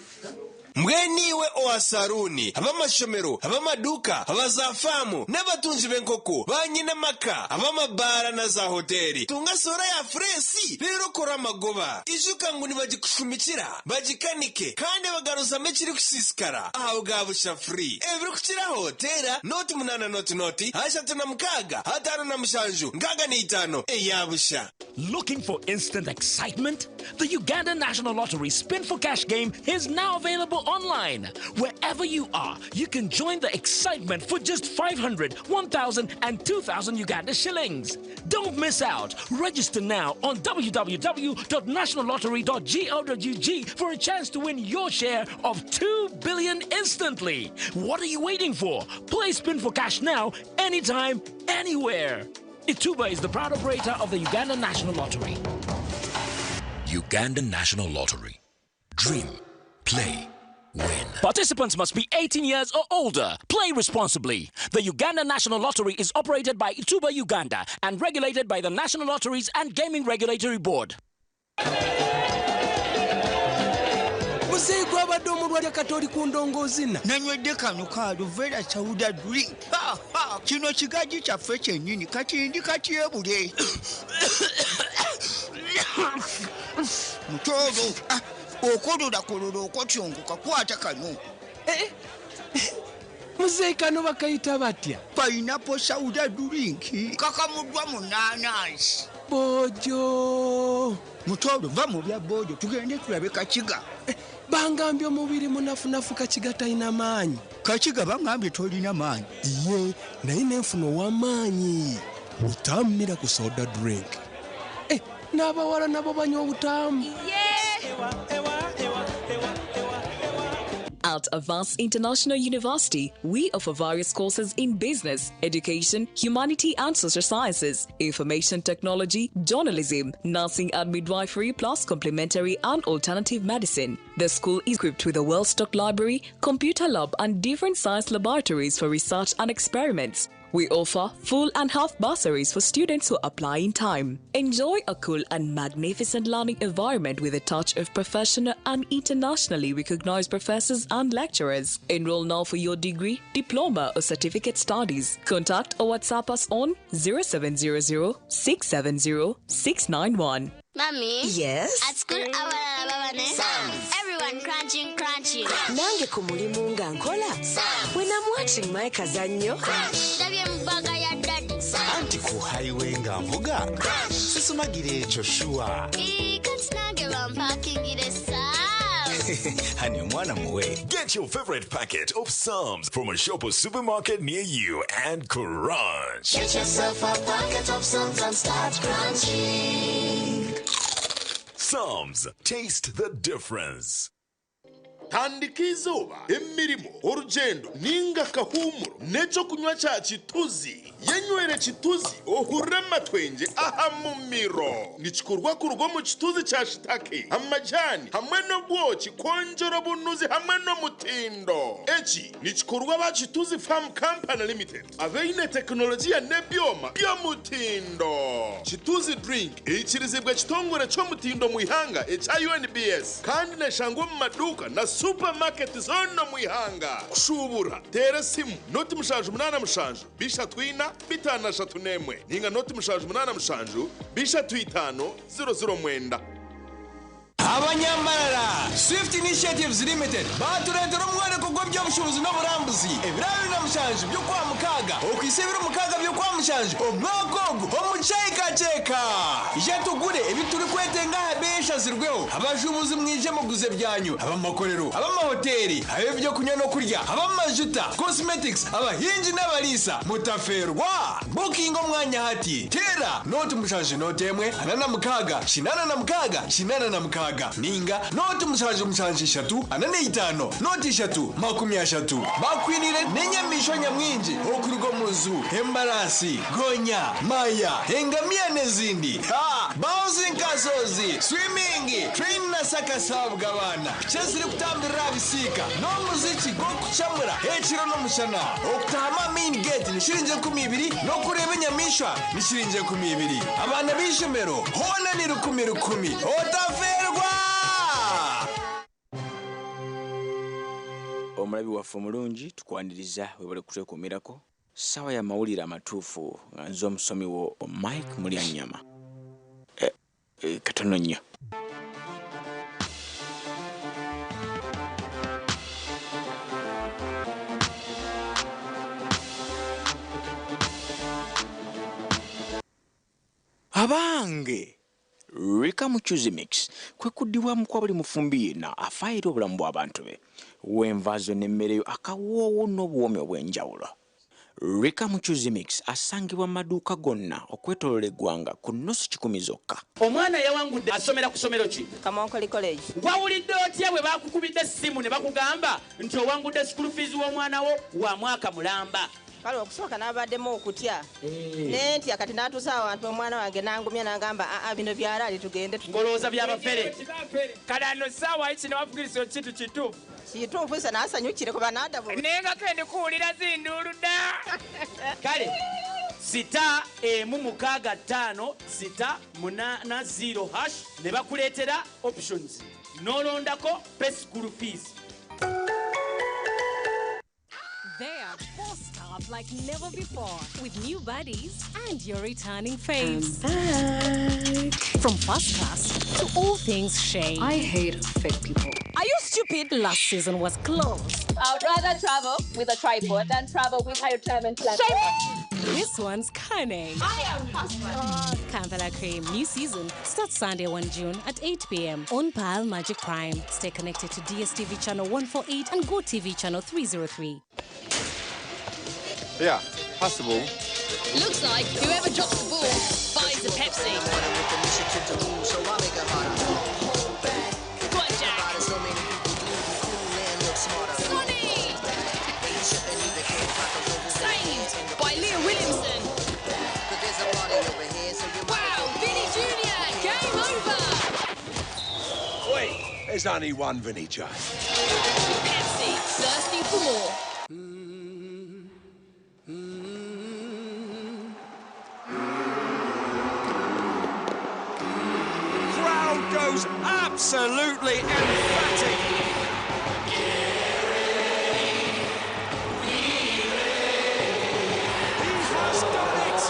Mbwenu iwe owa saruuni, ab'amashomero, ab'amaduuka, aba zaafaamu, n'abatungi b'enkoko, baanyine amaka, ab'amabaara na zaahoteeri, tunga soora ya fureesi reero okore amagoba. Ijuka ngu nibagikushumikira, bagikanike, kandi bagaruzamu ekirikusiisikara aha bwa busha free. Ebirikukiraho, teera 08 00 36 57 65 eya busha. Looking for instant excitement? The Uganda National Lottery Spin for Cash game is now available online. Wherever you are, you can join the excitement for just 500, 1,000, and 2,000 Uganda shillings. Don't miss out. Register now on www.nationallottery.go.ug for a chance to win your share of 2 billion instantly. What are you waiting for? Play Spin for Cash now, anytime, anywhere. Ituba is the proud operator of the Uganda National Lottery. Uganda National Lottery. Dream, play, win. Participants must be 18 years or older. Play responsibly. The Uganda National Lottery is operated by Ituba Uganda and regulated by the National Lotteries and Gaming Regulatory Board. Muzeeyi gwabadde omulwadde kati oli ku ndongoozina. Nanywedde kano ka Aluvera Sauda drink. Ha, ha, kino kigaji kyaffe kyennyini kati ndi katyebule. Mutoolo, ah, okololakololo okotyongoka kwata kano. Eh, muzeeyi kano bakayita batya? Pineapple Sauda drink kakamuddwa mu naanansi. Boojo. Mutoolo va mu bya boojo tugende tulabe Kakiga. Eh, bangambye omubiri munafunafu Kakiga talina maanyi. Kakiga bangambye tolina maanyi. Iye naye nenfuna ow'amaanyi. Butammira ku soda drink. Eh, n'abawala nabo banywa obutaamu. At Avance International University, we offer various courses in business, education, humanity and social sciences, information technology, journalism, nursing and midwifery, plus complementary and alternative medicine. The school is equipped with a well-stocked library, computer lab, and different science laboratories for research and experiments. We offer full and half bursaries for students who apply in time. Enjoy a cool and magnificent learning environment with a touch of professional and internationally recognized professors and lecturers. Enroll now for your degree, diploma, or certificate studies. Contact or WhatsApp us on 0700 670 691. Mommy? Yes? At school, abalala baba ne Everyone crunching, crunching. Nange ku mulimu nga nkola. When I'm watching my kazannyo. Ndabye mu bbaga ya daddy. Anti ku highway nga nvuga sisumagira ekyo sure. Ii, kati nange bampakingire Sam's. Honey, omwana muwe. Get your favorite packet of Psalms from a shop or supermarket near you and crunch. Get yourself a packet of Psalms and start crunching. Psalms, taste the difference. Tandika izooba, emirimo, orugendo ninga akahumuro n'ekyokunywa kya Kituzi. Yenywere Kituzi ohurire amatwengye aha mumiro. Nikikorwa kuruga omu kituzi kya shitake, amajani hamwe n'obwoki kwongyera obunuzi hamwe n'omutindo. Eki nikikorwa aba Kituzi Farm Company Limited abaine tekinologiya n'ebyoma by'omutindo. Kituzi drink eikirizibwa ekitongore ky'omutindo mu ihanga ekya UNBS kandi neshangwa omu maduuka na supermarket zonna mu ihanga. Kushubura tera esimu 077 34 531 ninga 077 35 009. Abanyambarara, Swift Initiatives Limited batureetera omworeko gw'ebyobushubuzi n'oburambuzi ebiro 27 by'okwa mukaaga okwisa 26 by'okwa mushanju omwaka ogu omu kyekaceka. Ije tugure ebi turikwetenga aha beeyi eshazirweho. Abashubuzi mwije muguze byanyu, abamakorero, abamahoteli, ab'ebyokunywa n'okurya, ab'amajuta, cosmetics, abahingi n'abariisa, mutaferwa. Booking omwanya hati, tera 07 01 46 86 86 ninga 077 45 03 30. Bakwinire n'enyamaishwa nyamwingi okuruga omu nzu, embarasi, gonya, maya, engamiya n'ezindi. Ha bouncing castles, swimming, train na sakasabwa abaana kyeziri kutambirira aha bisiika n'omuziki gw'okucamura ekiro n'omushana. Okutahama main gate ni shiringi 20 n'okureeba enyamaishwa ni shiringi 20. Abaana b'ishomero hoona ni 1,000 1,000. Otaferwa. Omulabi waffe omulungi, tukwaniriza, webale kutwekuumirako. Ssaawa ya mawulire amatuufu nga nze omusomi wo Mike Mulyanyama. Eh, eh, katono nnyo. Abange! Rika Mucuzi Mix kwe kuddibwamu kwa buli mufumbi yenna afaayo eri obulamu bw'abantu be. W'enva zo n'emmere yo akawoowo n'obuwoomi obw'enjawulo. Rika Mucuzi Mix asangibwa mu maduuka gonna okwetooloola eggwanga ku nnusu kikumi zokka. Omwana eyawangudde asomera ku ssomero ki? Kamonkoli College. Wawulidde otya bwe baakukubidde essimu ne bakugamba nti owangudde school fees w'omwana wo wa mwaka mulamba? Kale okusooka nabaddemu okutya nentya kati natuusa awantu omwana wange nangumya nangamba aa bino byalaali tugende. Ng'olowooza byabafere. Kale ano ssaawa kino wafugirisa ekintu kituufu. Kituufu se nasanyukire kuba nadabu. Naye nga kendi kuwulira zinduulu dda. Kale sita emu mukaaga ttaano sita munaana zero hash ne bakuleetera options n'olondako pay school fees. They are bossed up like never before with new buddies and your returning faves. From first class to all things shade. I hate fake people. Are you stupid? Last season was close. I'd rather travel with a tripod than travel with a retirement plan. This one's cunning. I am husband. Kampala Cream, new season starts Sunday 1 June at 8 p.m. on Pearl Magic Prime. Stay connected to DSTV channel 148 and GoTV channel 303. Yeah, possible. Looks like whoever drops the ball buys a Pepsi. Go on, Jack. Sonny! Saved by Leah Williamson. Wow, Vinny Jr., game over! Wait, there's only one Vinny J. Pepsi, thirsty for more. Crowd goes absolutely emphatic. He has done it!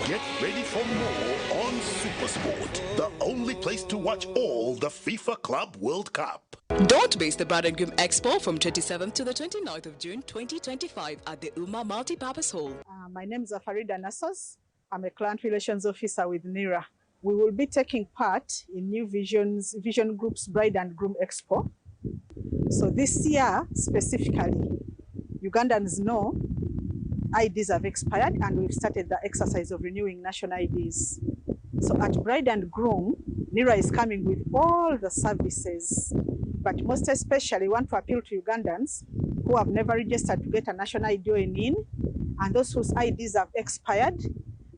Get ready for more on Supersport, the only place to watch all the FIFA Club World Cup. Don't miss the Bride and Groom Expo from 27th to the 29th of June 2025 at the Uma Multipurpose Hall. My name is Farida Nassos. I'm a client relations officer with NIRA. We will be taking part in New Vision's Vision Group's Bride and Groom Expo. So this year specifically, Ugandans know IDs have expired and we've started the exercise of renewing national IDs. So at Bride and Groom, NIRA is coming with all the services, but most especially want to appeal to Ugandans who have never registered to get a national ID or a NIN, and those whose IDs have expired,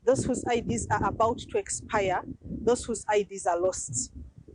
those whose IDs are about to expire, those whose IDs are lost,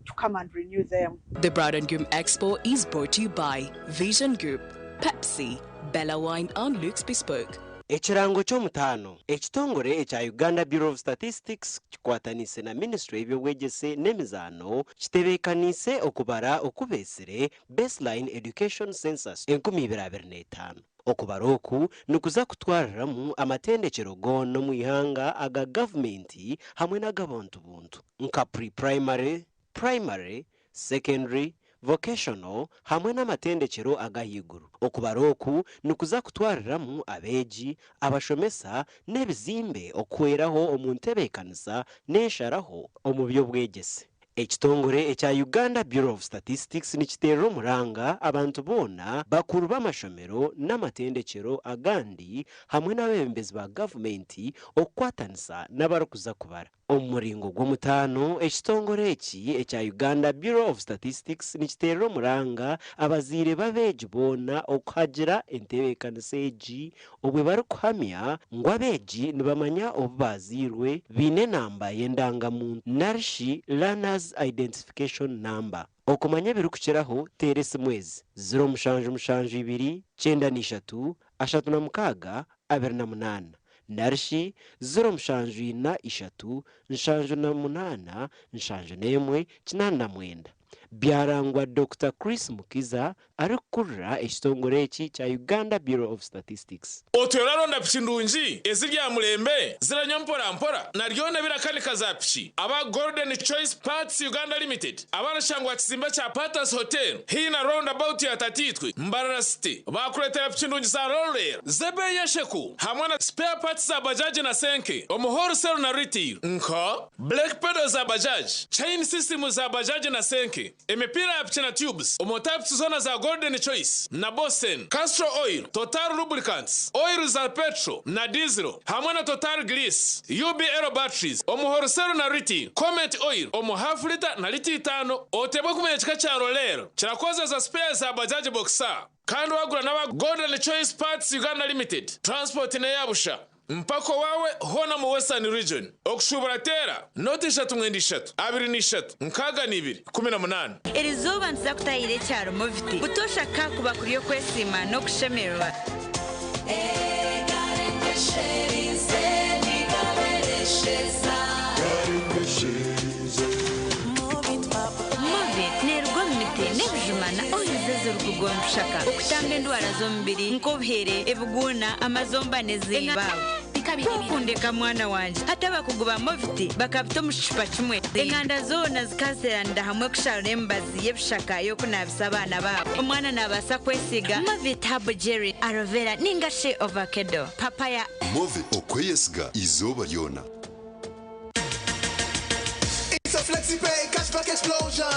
to come and renew them. The Bride and Groom Expo is brought to you by Vision Group, Pepsi, Bella Wine and Luke's Bespoke. Ekirango ky'omutaano ekitongole ekya Uganda Bureau of Statistics kikwatanise na ministry y'ebyobwegyese n'emizaano kitebeekaniise okubara okubeesire Baseline Education Census 2025. Okubara oku nikuza kutwariramu amatendekero goona omu ihanga aga gavumenti hamwe n'ag'abantu-buntu nka pre-primary, primary, secondary, vocational hamwe n'amatendekero ag'ahaiguru. Okubara oku nikuza kutwariramu abeegi, abashomesa n'ebizimbe okuhweraho omu ntebeekanisa n'ensharaho omu by'obwegyese. Ekitongore ekya Uganda Bureau of Statistics nikiteerera omuranga abantu boona, bakuru b'amashomero n'amatendekero agandi hamwe n'abeebembezi ba gavumenti okukwatanisa n'abarikuza kubara. Omu muringo gw'omutaano, ekitongore eki ekya Uganda Bureau of Statistics nikiteerera omuranga abazaire b'abeegi boona okuhagira entebeekanisa egi obwe barikuhamya ngu abeegi nibamanya obu bazairwe, baine enamba y'endangamuntu narishi Learners Identification Number. Okumanya ebirikukiraho teera esimu ezi 0772 93 36 28 narishi 0743 78 71 89. Byarangwa Dokita Chris Mukiza arikukurira ekitongore eki kya Uganda Bureau of Statistics. Otyo oraronda piki ndungi eziri aha murembe, ziranywa mpora mpora, na ryona ebirakanika za piki. Aba Golden Choice Parts Uganda Limited abarashangwa aha kizimbe kya Patas Hotel haihi na Round About ya Tataitwe, Mbarara City, baakureetera piki ndungi za Rollel z'ebeeyi esheku hamwe na spare parts za bajaji na senke omu wholesale na retail nka brake pedals za bajaji, chain system za bajaji na senke, emipiira ya piki na tubes omu types zoona za Golden Choice na Bosen, Castrol Oil, Total Lubricants, oil za petrol na diesel hamwe na Total Grease, UBL batteries omu wholesale na retail, Comet Oil omu half litre na litre itaano. Otebwe kumanya ekika kya Rollel kirakozesa spares za Bajaj Boxer kandi wagura n'aba Golden Choice Parts Uganda Limited, transport n'eya busha mpaka owaawe hoona omu Western Region. Okushuubura teera nooti ishatu mwenda ishatu abiri na ishatu nkaaga na ibiri 18. Erizooba nituza kutahirira ekyaro Moviti. Butoosha ka kuba kuri okwesiima n'okushemererwa. Movit neeruga omu miti n'ebijuma na oils ezirikuruga omu bishaka okutamba endwara z'omubiri nk'obuhere, ebiguuna, amazomba n'ezindi. Kwokundeka mwana wangye. Hati abakugu ba Movit bakabita omu kicupa kimwe. Enganda zoona zikazeeranira hamwe kusharura emibazi y'ebishaka y'okunaabisa abaana baabo. Omwana naabaasa kwesiiga Movit Herbal Jelly, Aloe Vera ninga shi Ovakedo, Papaya. Movit okweyesiga izooba ryona. It's a FlexiPay cashback explosion.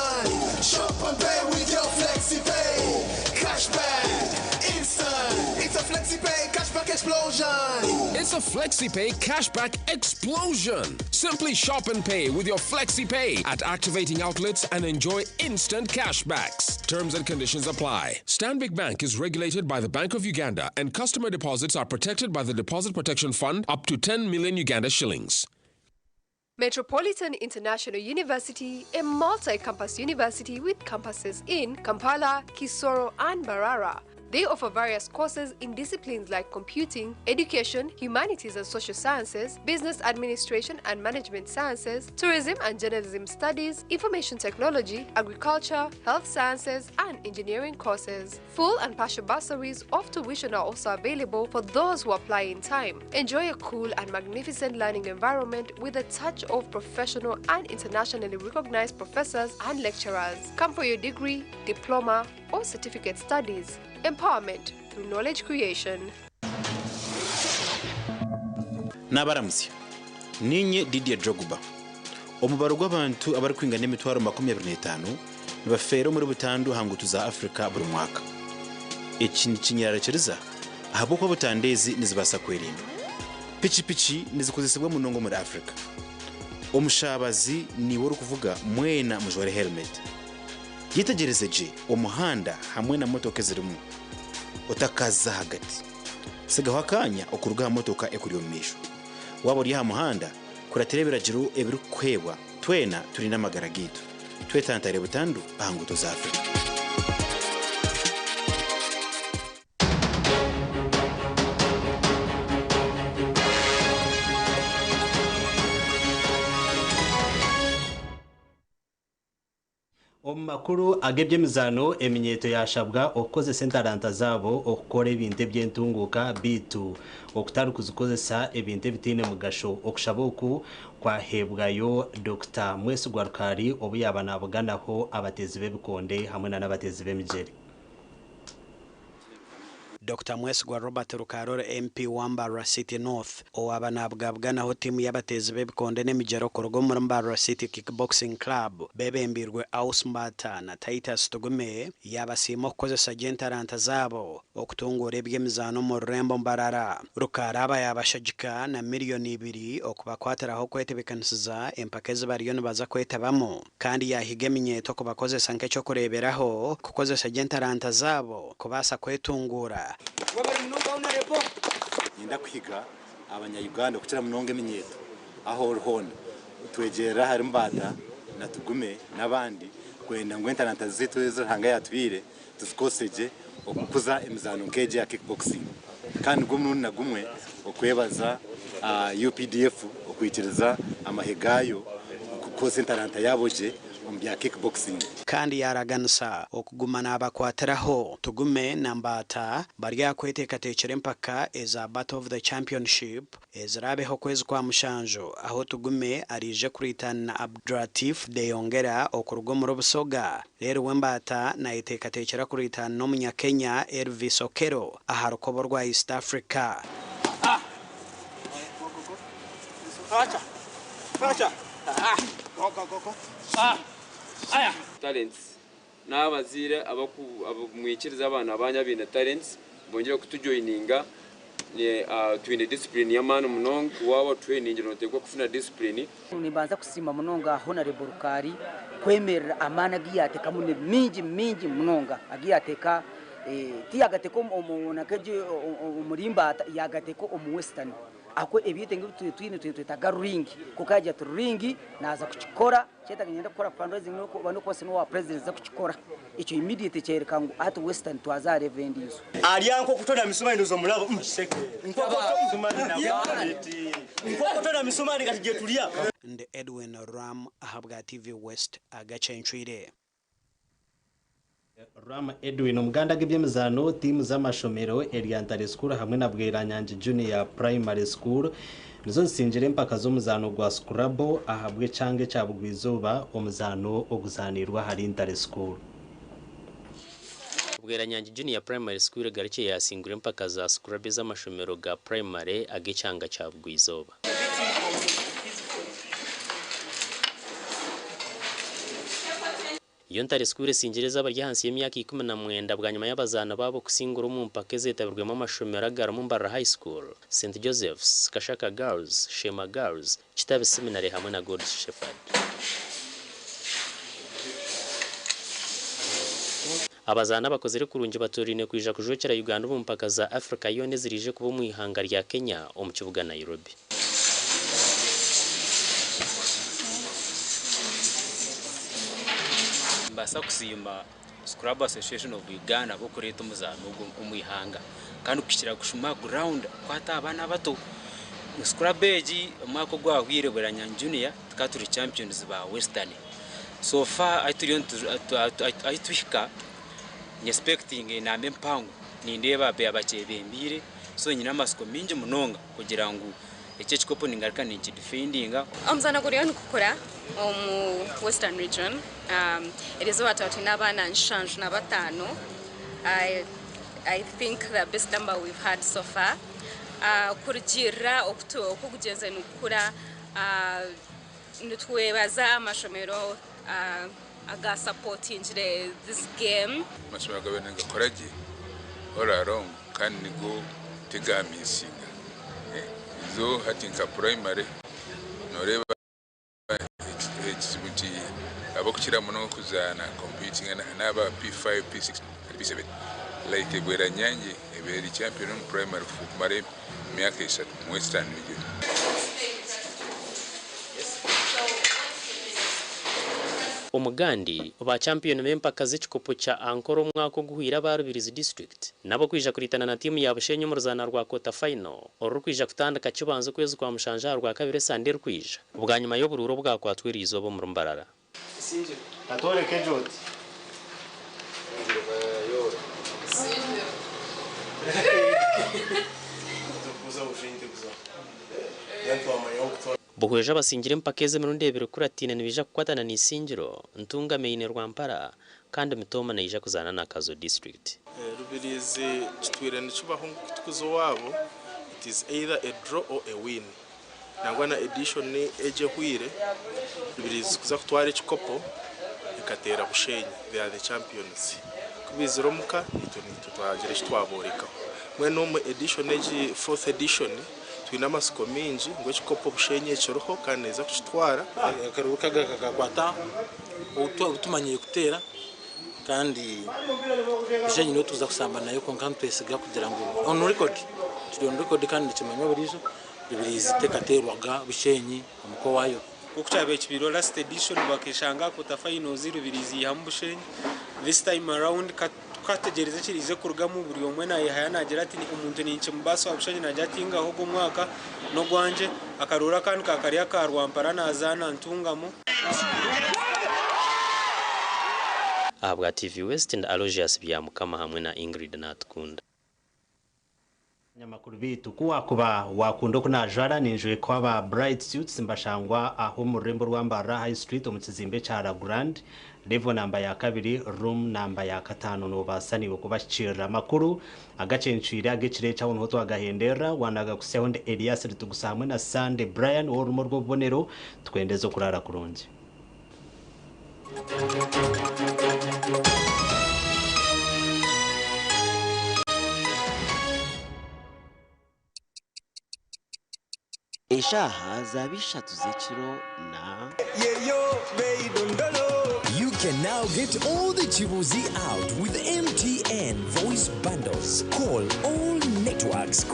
Shop and pay with your FlexiPay. Cashback, instant. It's a FlexiPay cashback explosion. It's a FlexiPay cashback explosion. Simply shop and pay with your FlexiPay at activating outlets and enjoy instant cashbacks. Terms and conditions apply. Stanbic Bank is regulated by the Bank of Uganda and customer deposits are protected by the Deposit Protection Fund up to 10 million Uganda shillings. Metropolitan International University, a multi-campus university with campuses in Kampala, Kisoro, and Mbarara. They offer various courses in disciplines like computing, education, humanities and social sciences, business administration and management sciences, tourism and journalism studies, information technology, agriculture, health sciences, and engineering courses. Full and partial bursaries of tuition are also available for those who apply in time. Enjoy a cool and magnificent learning environment with a touch of professional and internationally recognized professors and lecturers. Come for your degree, diploma, or certificate studies. Empowerment through knowledge creation. Naabaramutsya. Niinye Didier Drogba. Omubaro gw'abantu abarikwingana emitwaro 25 nibafeera omuri butandu aha nguuto za Africa buri mwaka. Eki nikinyerarikiriza ahabw'okuba butandu ezi nizibaasa kwerindwa. Pikipiki nizikozesibwa munonga omuri Africa. Omushaabazi niiwe orikuvuga mwena mujware herimeti. Yetegyereze gye omuhanda hamwe na motoka ezirimu otakaza ahagati. Tsigaho akanya okuruga aha motoka ekuri omu maisho. Waaba ori aha muhanda, kuratira ebiragiro ebirikukuheebwa. Twena turinde amagara gaitu. Twetantare butandu aha nguuto za Africa. Omu makuru ag'eby'emizaano, eminyeeto yaashabwa okukozesa entaranta zaabo okukora ebintu eby'entunguuka beitu okutari kuzikozesa ebintu ebitaine mugasho. Okushaba oku kwaheebwayo Dokita Mwesigwa Rukaari obu yaaba naabuganaho abateezi b'ebikonde hamwe n'abateezi b'emigyere. Dokita Mwesigwa Robert Rukaari ori MP wa Mbarara City North owaaba nabugabuganaho tiimu y'abateezi b'ebikonde n'emigyere okuruga omuri Mbarara City Kickboxing Club bebembeirwe Aus Mbata na Titus Tugume yaabasiima okukozesa gye entaranta zaabo okutunguura eby'emizaano omu rurembo Mbarara. Rukaari aba yaabashagika na miriyoni ibiri okubakwatiraho okwetebekanisiza empaka ezi bariyo nibaza kwetabamu. Kandi yaahiga eminyeeto kubakozesa nk'eky'okureeberaho kukozesa gye entaranta zaabo kubaasa kwetunguura. Niinyenda kuhiga abanya-Uganda okukira munonga eminyeeto ahu ori hoona twegyerere ahari Mbata na Tugume n'abandi kwenda ngu entaranta zaitu ezi Ruhanga yaatuhaire tuzikozese gye okukuza emizaano nk'egi eya kick boxing. Kandi nigwo murundi na gumwe okwebaza UPDF okwikiriza amahe gaayo kukozesa entaranta yaabo gye omu bya kickboxing. Kandi yaaraganisa okuguma naabakwatiraho. Tugume na Mbaata bari aha kweteekateekyera empaka eza Battle of the Championship eziraabeho okwezi kwa mushanju ahu Tugume araije kuriitana na Abdulatif Deyongera okuruga omuri Busoga reero we Mbaata nayeteekateekyera kuriitana n'omunya-Kenya Elvis Okello aha rukobo rwa East Africa. Talents n'abazaire mwikirize abaana banyu abaine talents bongyere kutujoininga. Twine discipline y'amaani munonga. Waaba otrainingira noteekwa kufuna discipline. Nimbanza kusiima munonga Honarebo Rukaari kwemerera amaani agu yaatekamu ni mingi mingi munonga agu yaateka tiyagateka omuri Mbaata yagateka omu Western ahabw'okuba ebyetengo ebi twine nitwetaaga ruringi kwonka yaagira ati ruringi naaza kukikora kyetaaga niinyenda kukora fundraising n'okubaasa n'owa president aza kukikora ekyo immediate kyoreka ngu hati Western twaza aha level endiijo. Arya nk'okutona misumari ndoza omurabo nk'okutona misumari kati gye turya. Ndi Edwin Ram ahabwa TV West agacencwire. Ram Edwin Omuganda g'eby'emizaano tiimu z'amashomero erya Ntare School hamwe na Bweranyangi Junior Primary School nizo zisingire empaka z'omuzaano gwa Scrabble ahabw'ekyanga ekya Bugwizooba omuzaano oguzaanirwe ahari Ntare School. Bweranyangi Junior Primary School egarukire yasingura empaka za Scrabble ez'amashomero ga purayimare ag'ekyanga kya Bugwizooba. Yo Ntare School esingire ez'abari ahansi y'emyaka 19 bwanyima y'abazaani baabo kusingura omu mpaka ezetabirwemu amashomero agarimu Mbarara High School, St Joseph's, Kashaka Girls, Sheema Girls, Kitabi Seminary hamwe na Good Shepherd. Abazaani abakozire kurungi batooraine kwija kujwekyera Uganda omu mpaka za Africa yoona eziriije kuba omu ihanga rya Kenya omu kibuga Nairobi. Nimbaasa kusiima Scrabble Association of Uganda ahabw'okureeta omuzaano ogu omu ihanga kandi kuhikira kushuma ground kukwata aha baana abato. Scrabble egi omwaka ogwahweire Bweranyangi Junior tukaba turi champions ba Western. So far ahu turiyo ahu tuhika nyespectinga enamba empango nindeeba abakyebembeire so nyine amatsiko maingi munonga kugira ngu eki ekikopo ningaruka ninkidifendinga. Omuzaano guriyo nigukura omu Western Region. Erizooba twaba twine abaana 75. I think the best number we've had so far. Kurugiirira oku gugyenzire nigukura, nitwebaza amashomero agasapotingire this game. Amasomero gabaire nigakora gye all along kandi nigo tigamisinga. Izo hati nka purayimare noreeba ekizibu nti ab'okukira munonga kuzaana competing n'aba P5, P6 na P7. Like Bweranyangi ebaire eri champion omu purayimare kumara emyaka 3 omu Western Region. Omugandi, ba champiyoni b'empaka z'ekikopo kya Ankole omwaka oguhweire aba Rubirizi District nabo kwija kuritana na tiimu ya Bushenyi omu ruzaana rwa quarter final orurikwija kutandika kibanza okwezi kwa mushanju aha Rwakabiri esande erikwija bwanyima y'oburuuru obwakwatwa eriizooba omuri Mbarara. Buhweju abasingire empaka ezi emirundi ebiri ekurataine nibaija kukwatana na Isingiro, Ntungamo eine Rwampara kandi Mitooma naija kuzaana na Kazo District. Rubirizi kitwire nikibaho ngu kutukuza owaabo it is either a draw or a win. Nangwa na edition egi ehweire Rubirizi kuza kutwara ekikopo ekateera Bushenyi, they are the champions. Ku baizire omuka itwe naitwe twagira eki twaboorekaho. Mbwenu omu edition egi fourth edition twine amatsiko maingi ngu ekikopo Bushenyi ekiriho kandi neeza kukitwara. Akaruru kakakwata ou tumanyire kuteera kandi Bushenyi niyo tuza kusamba nayo kwonka nitwesiga kugira ngu on record turi on record kandi nikimanywa buriijo Rubirizi tekateerwaga Bushenyi omuka owaayo. Nk'oku kyabaire kibairweho last edition bakeshanga aha quarter finals Rubirizi yihamu Bushenyi. This time around tukategyereza ekirize kurugamu buri omwe nayehaya nagira ati omuntu ninkimubaasa wa Bushenyi nagira ati ngaho ogu omwaka n'ogwangye. Akaruuru akandi ka kari aka Rwampara nazaana Ntungamo. Ahabwa TV West ndi Aloysius Byamukama hamwe na Ingrid Natukunda. Abanyamakuru baitu ku waakuba waakunda oku naajwara ninjwekwa aba Bright Suits mbashangwa aho omu rurembo rwa Mbarara High Street omu kizimbe kya La Grande level namba ya kabiri room namba ya kataano noobaasa naiwe kubahikiirira. Amakuru agacencwire ag'ekiro eki aho niho twagahenderera waanagakutsyaho ndi Elias Ritugusa hamwe na Sunday Brian ow'orurumu orw'obubonero tukwendeze okuraara kurungi. Eshaaha zaaba ishatu z'ekiro na. You can now get all the Chibuzi out with MTN voice bundles. Call all networks.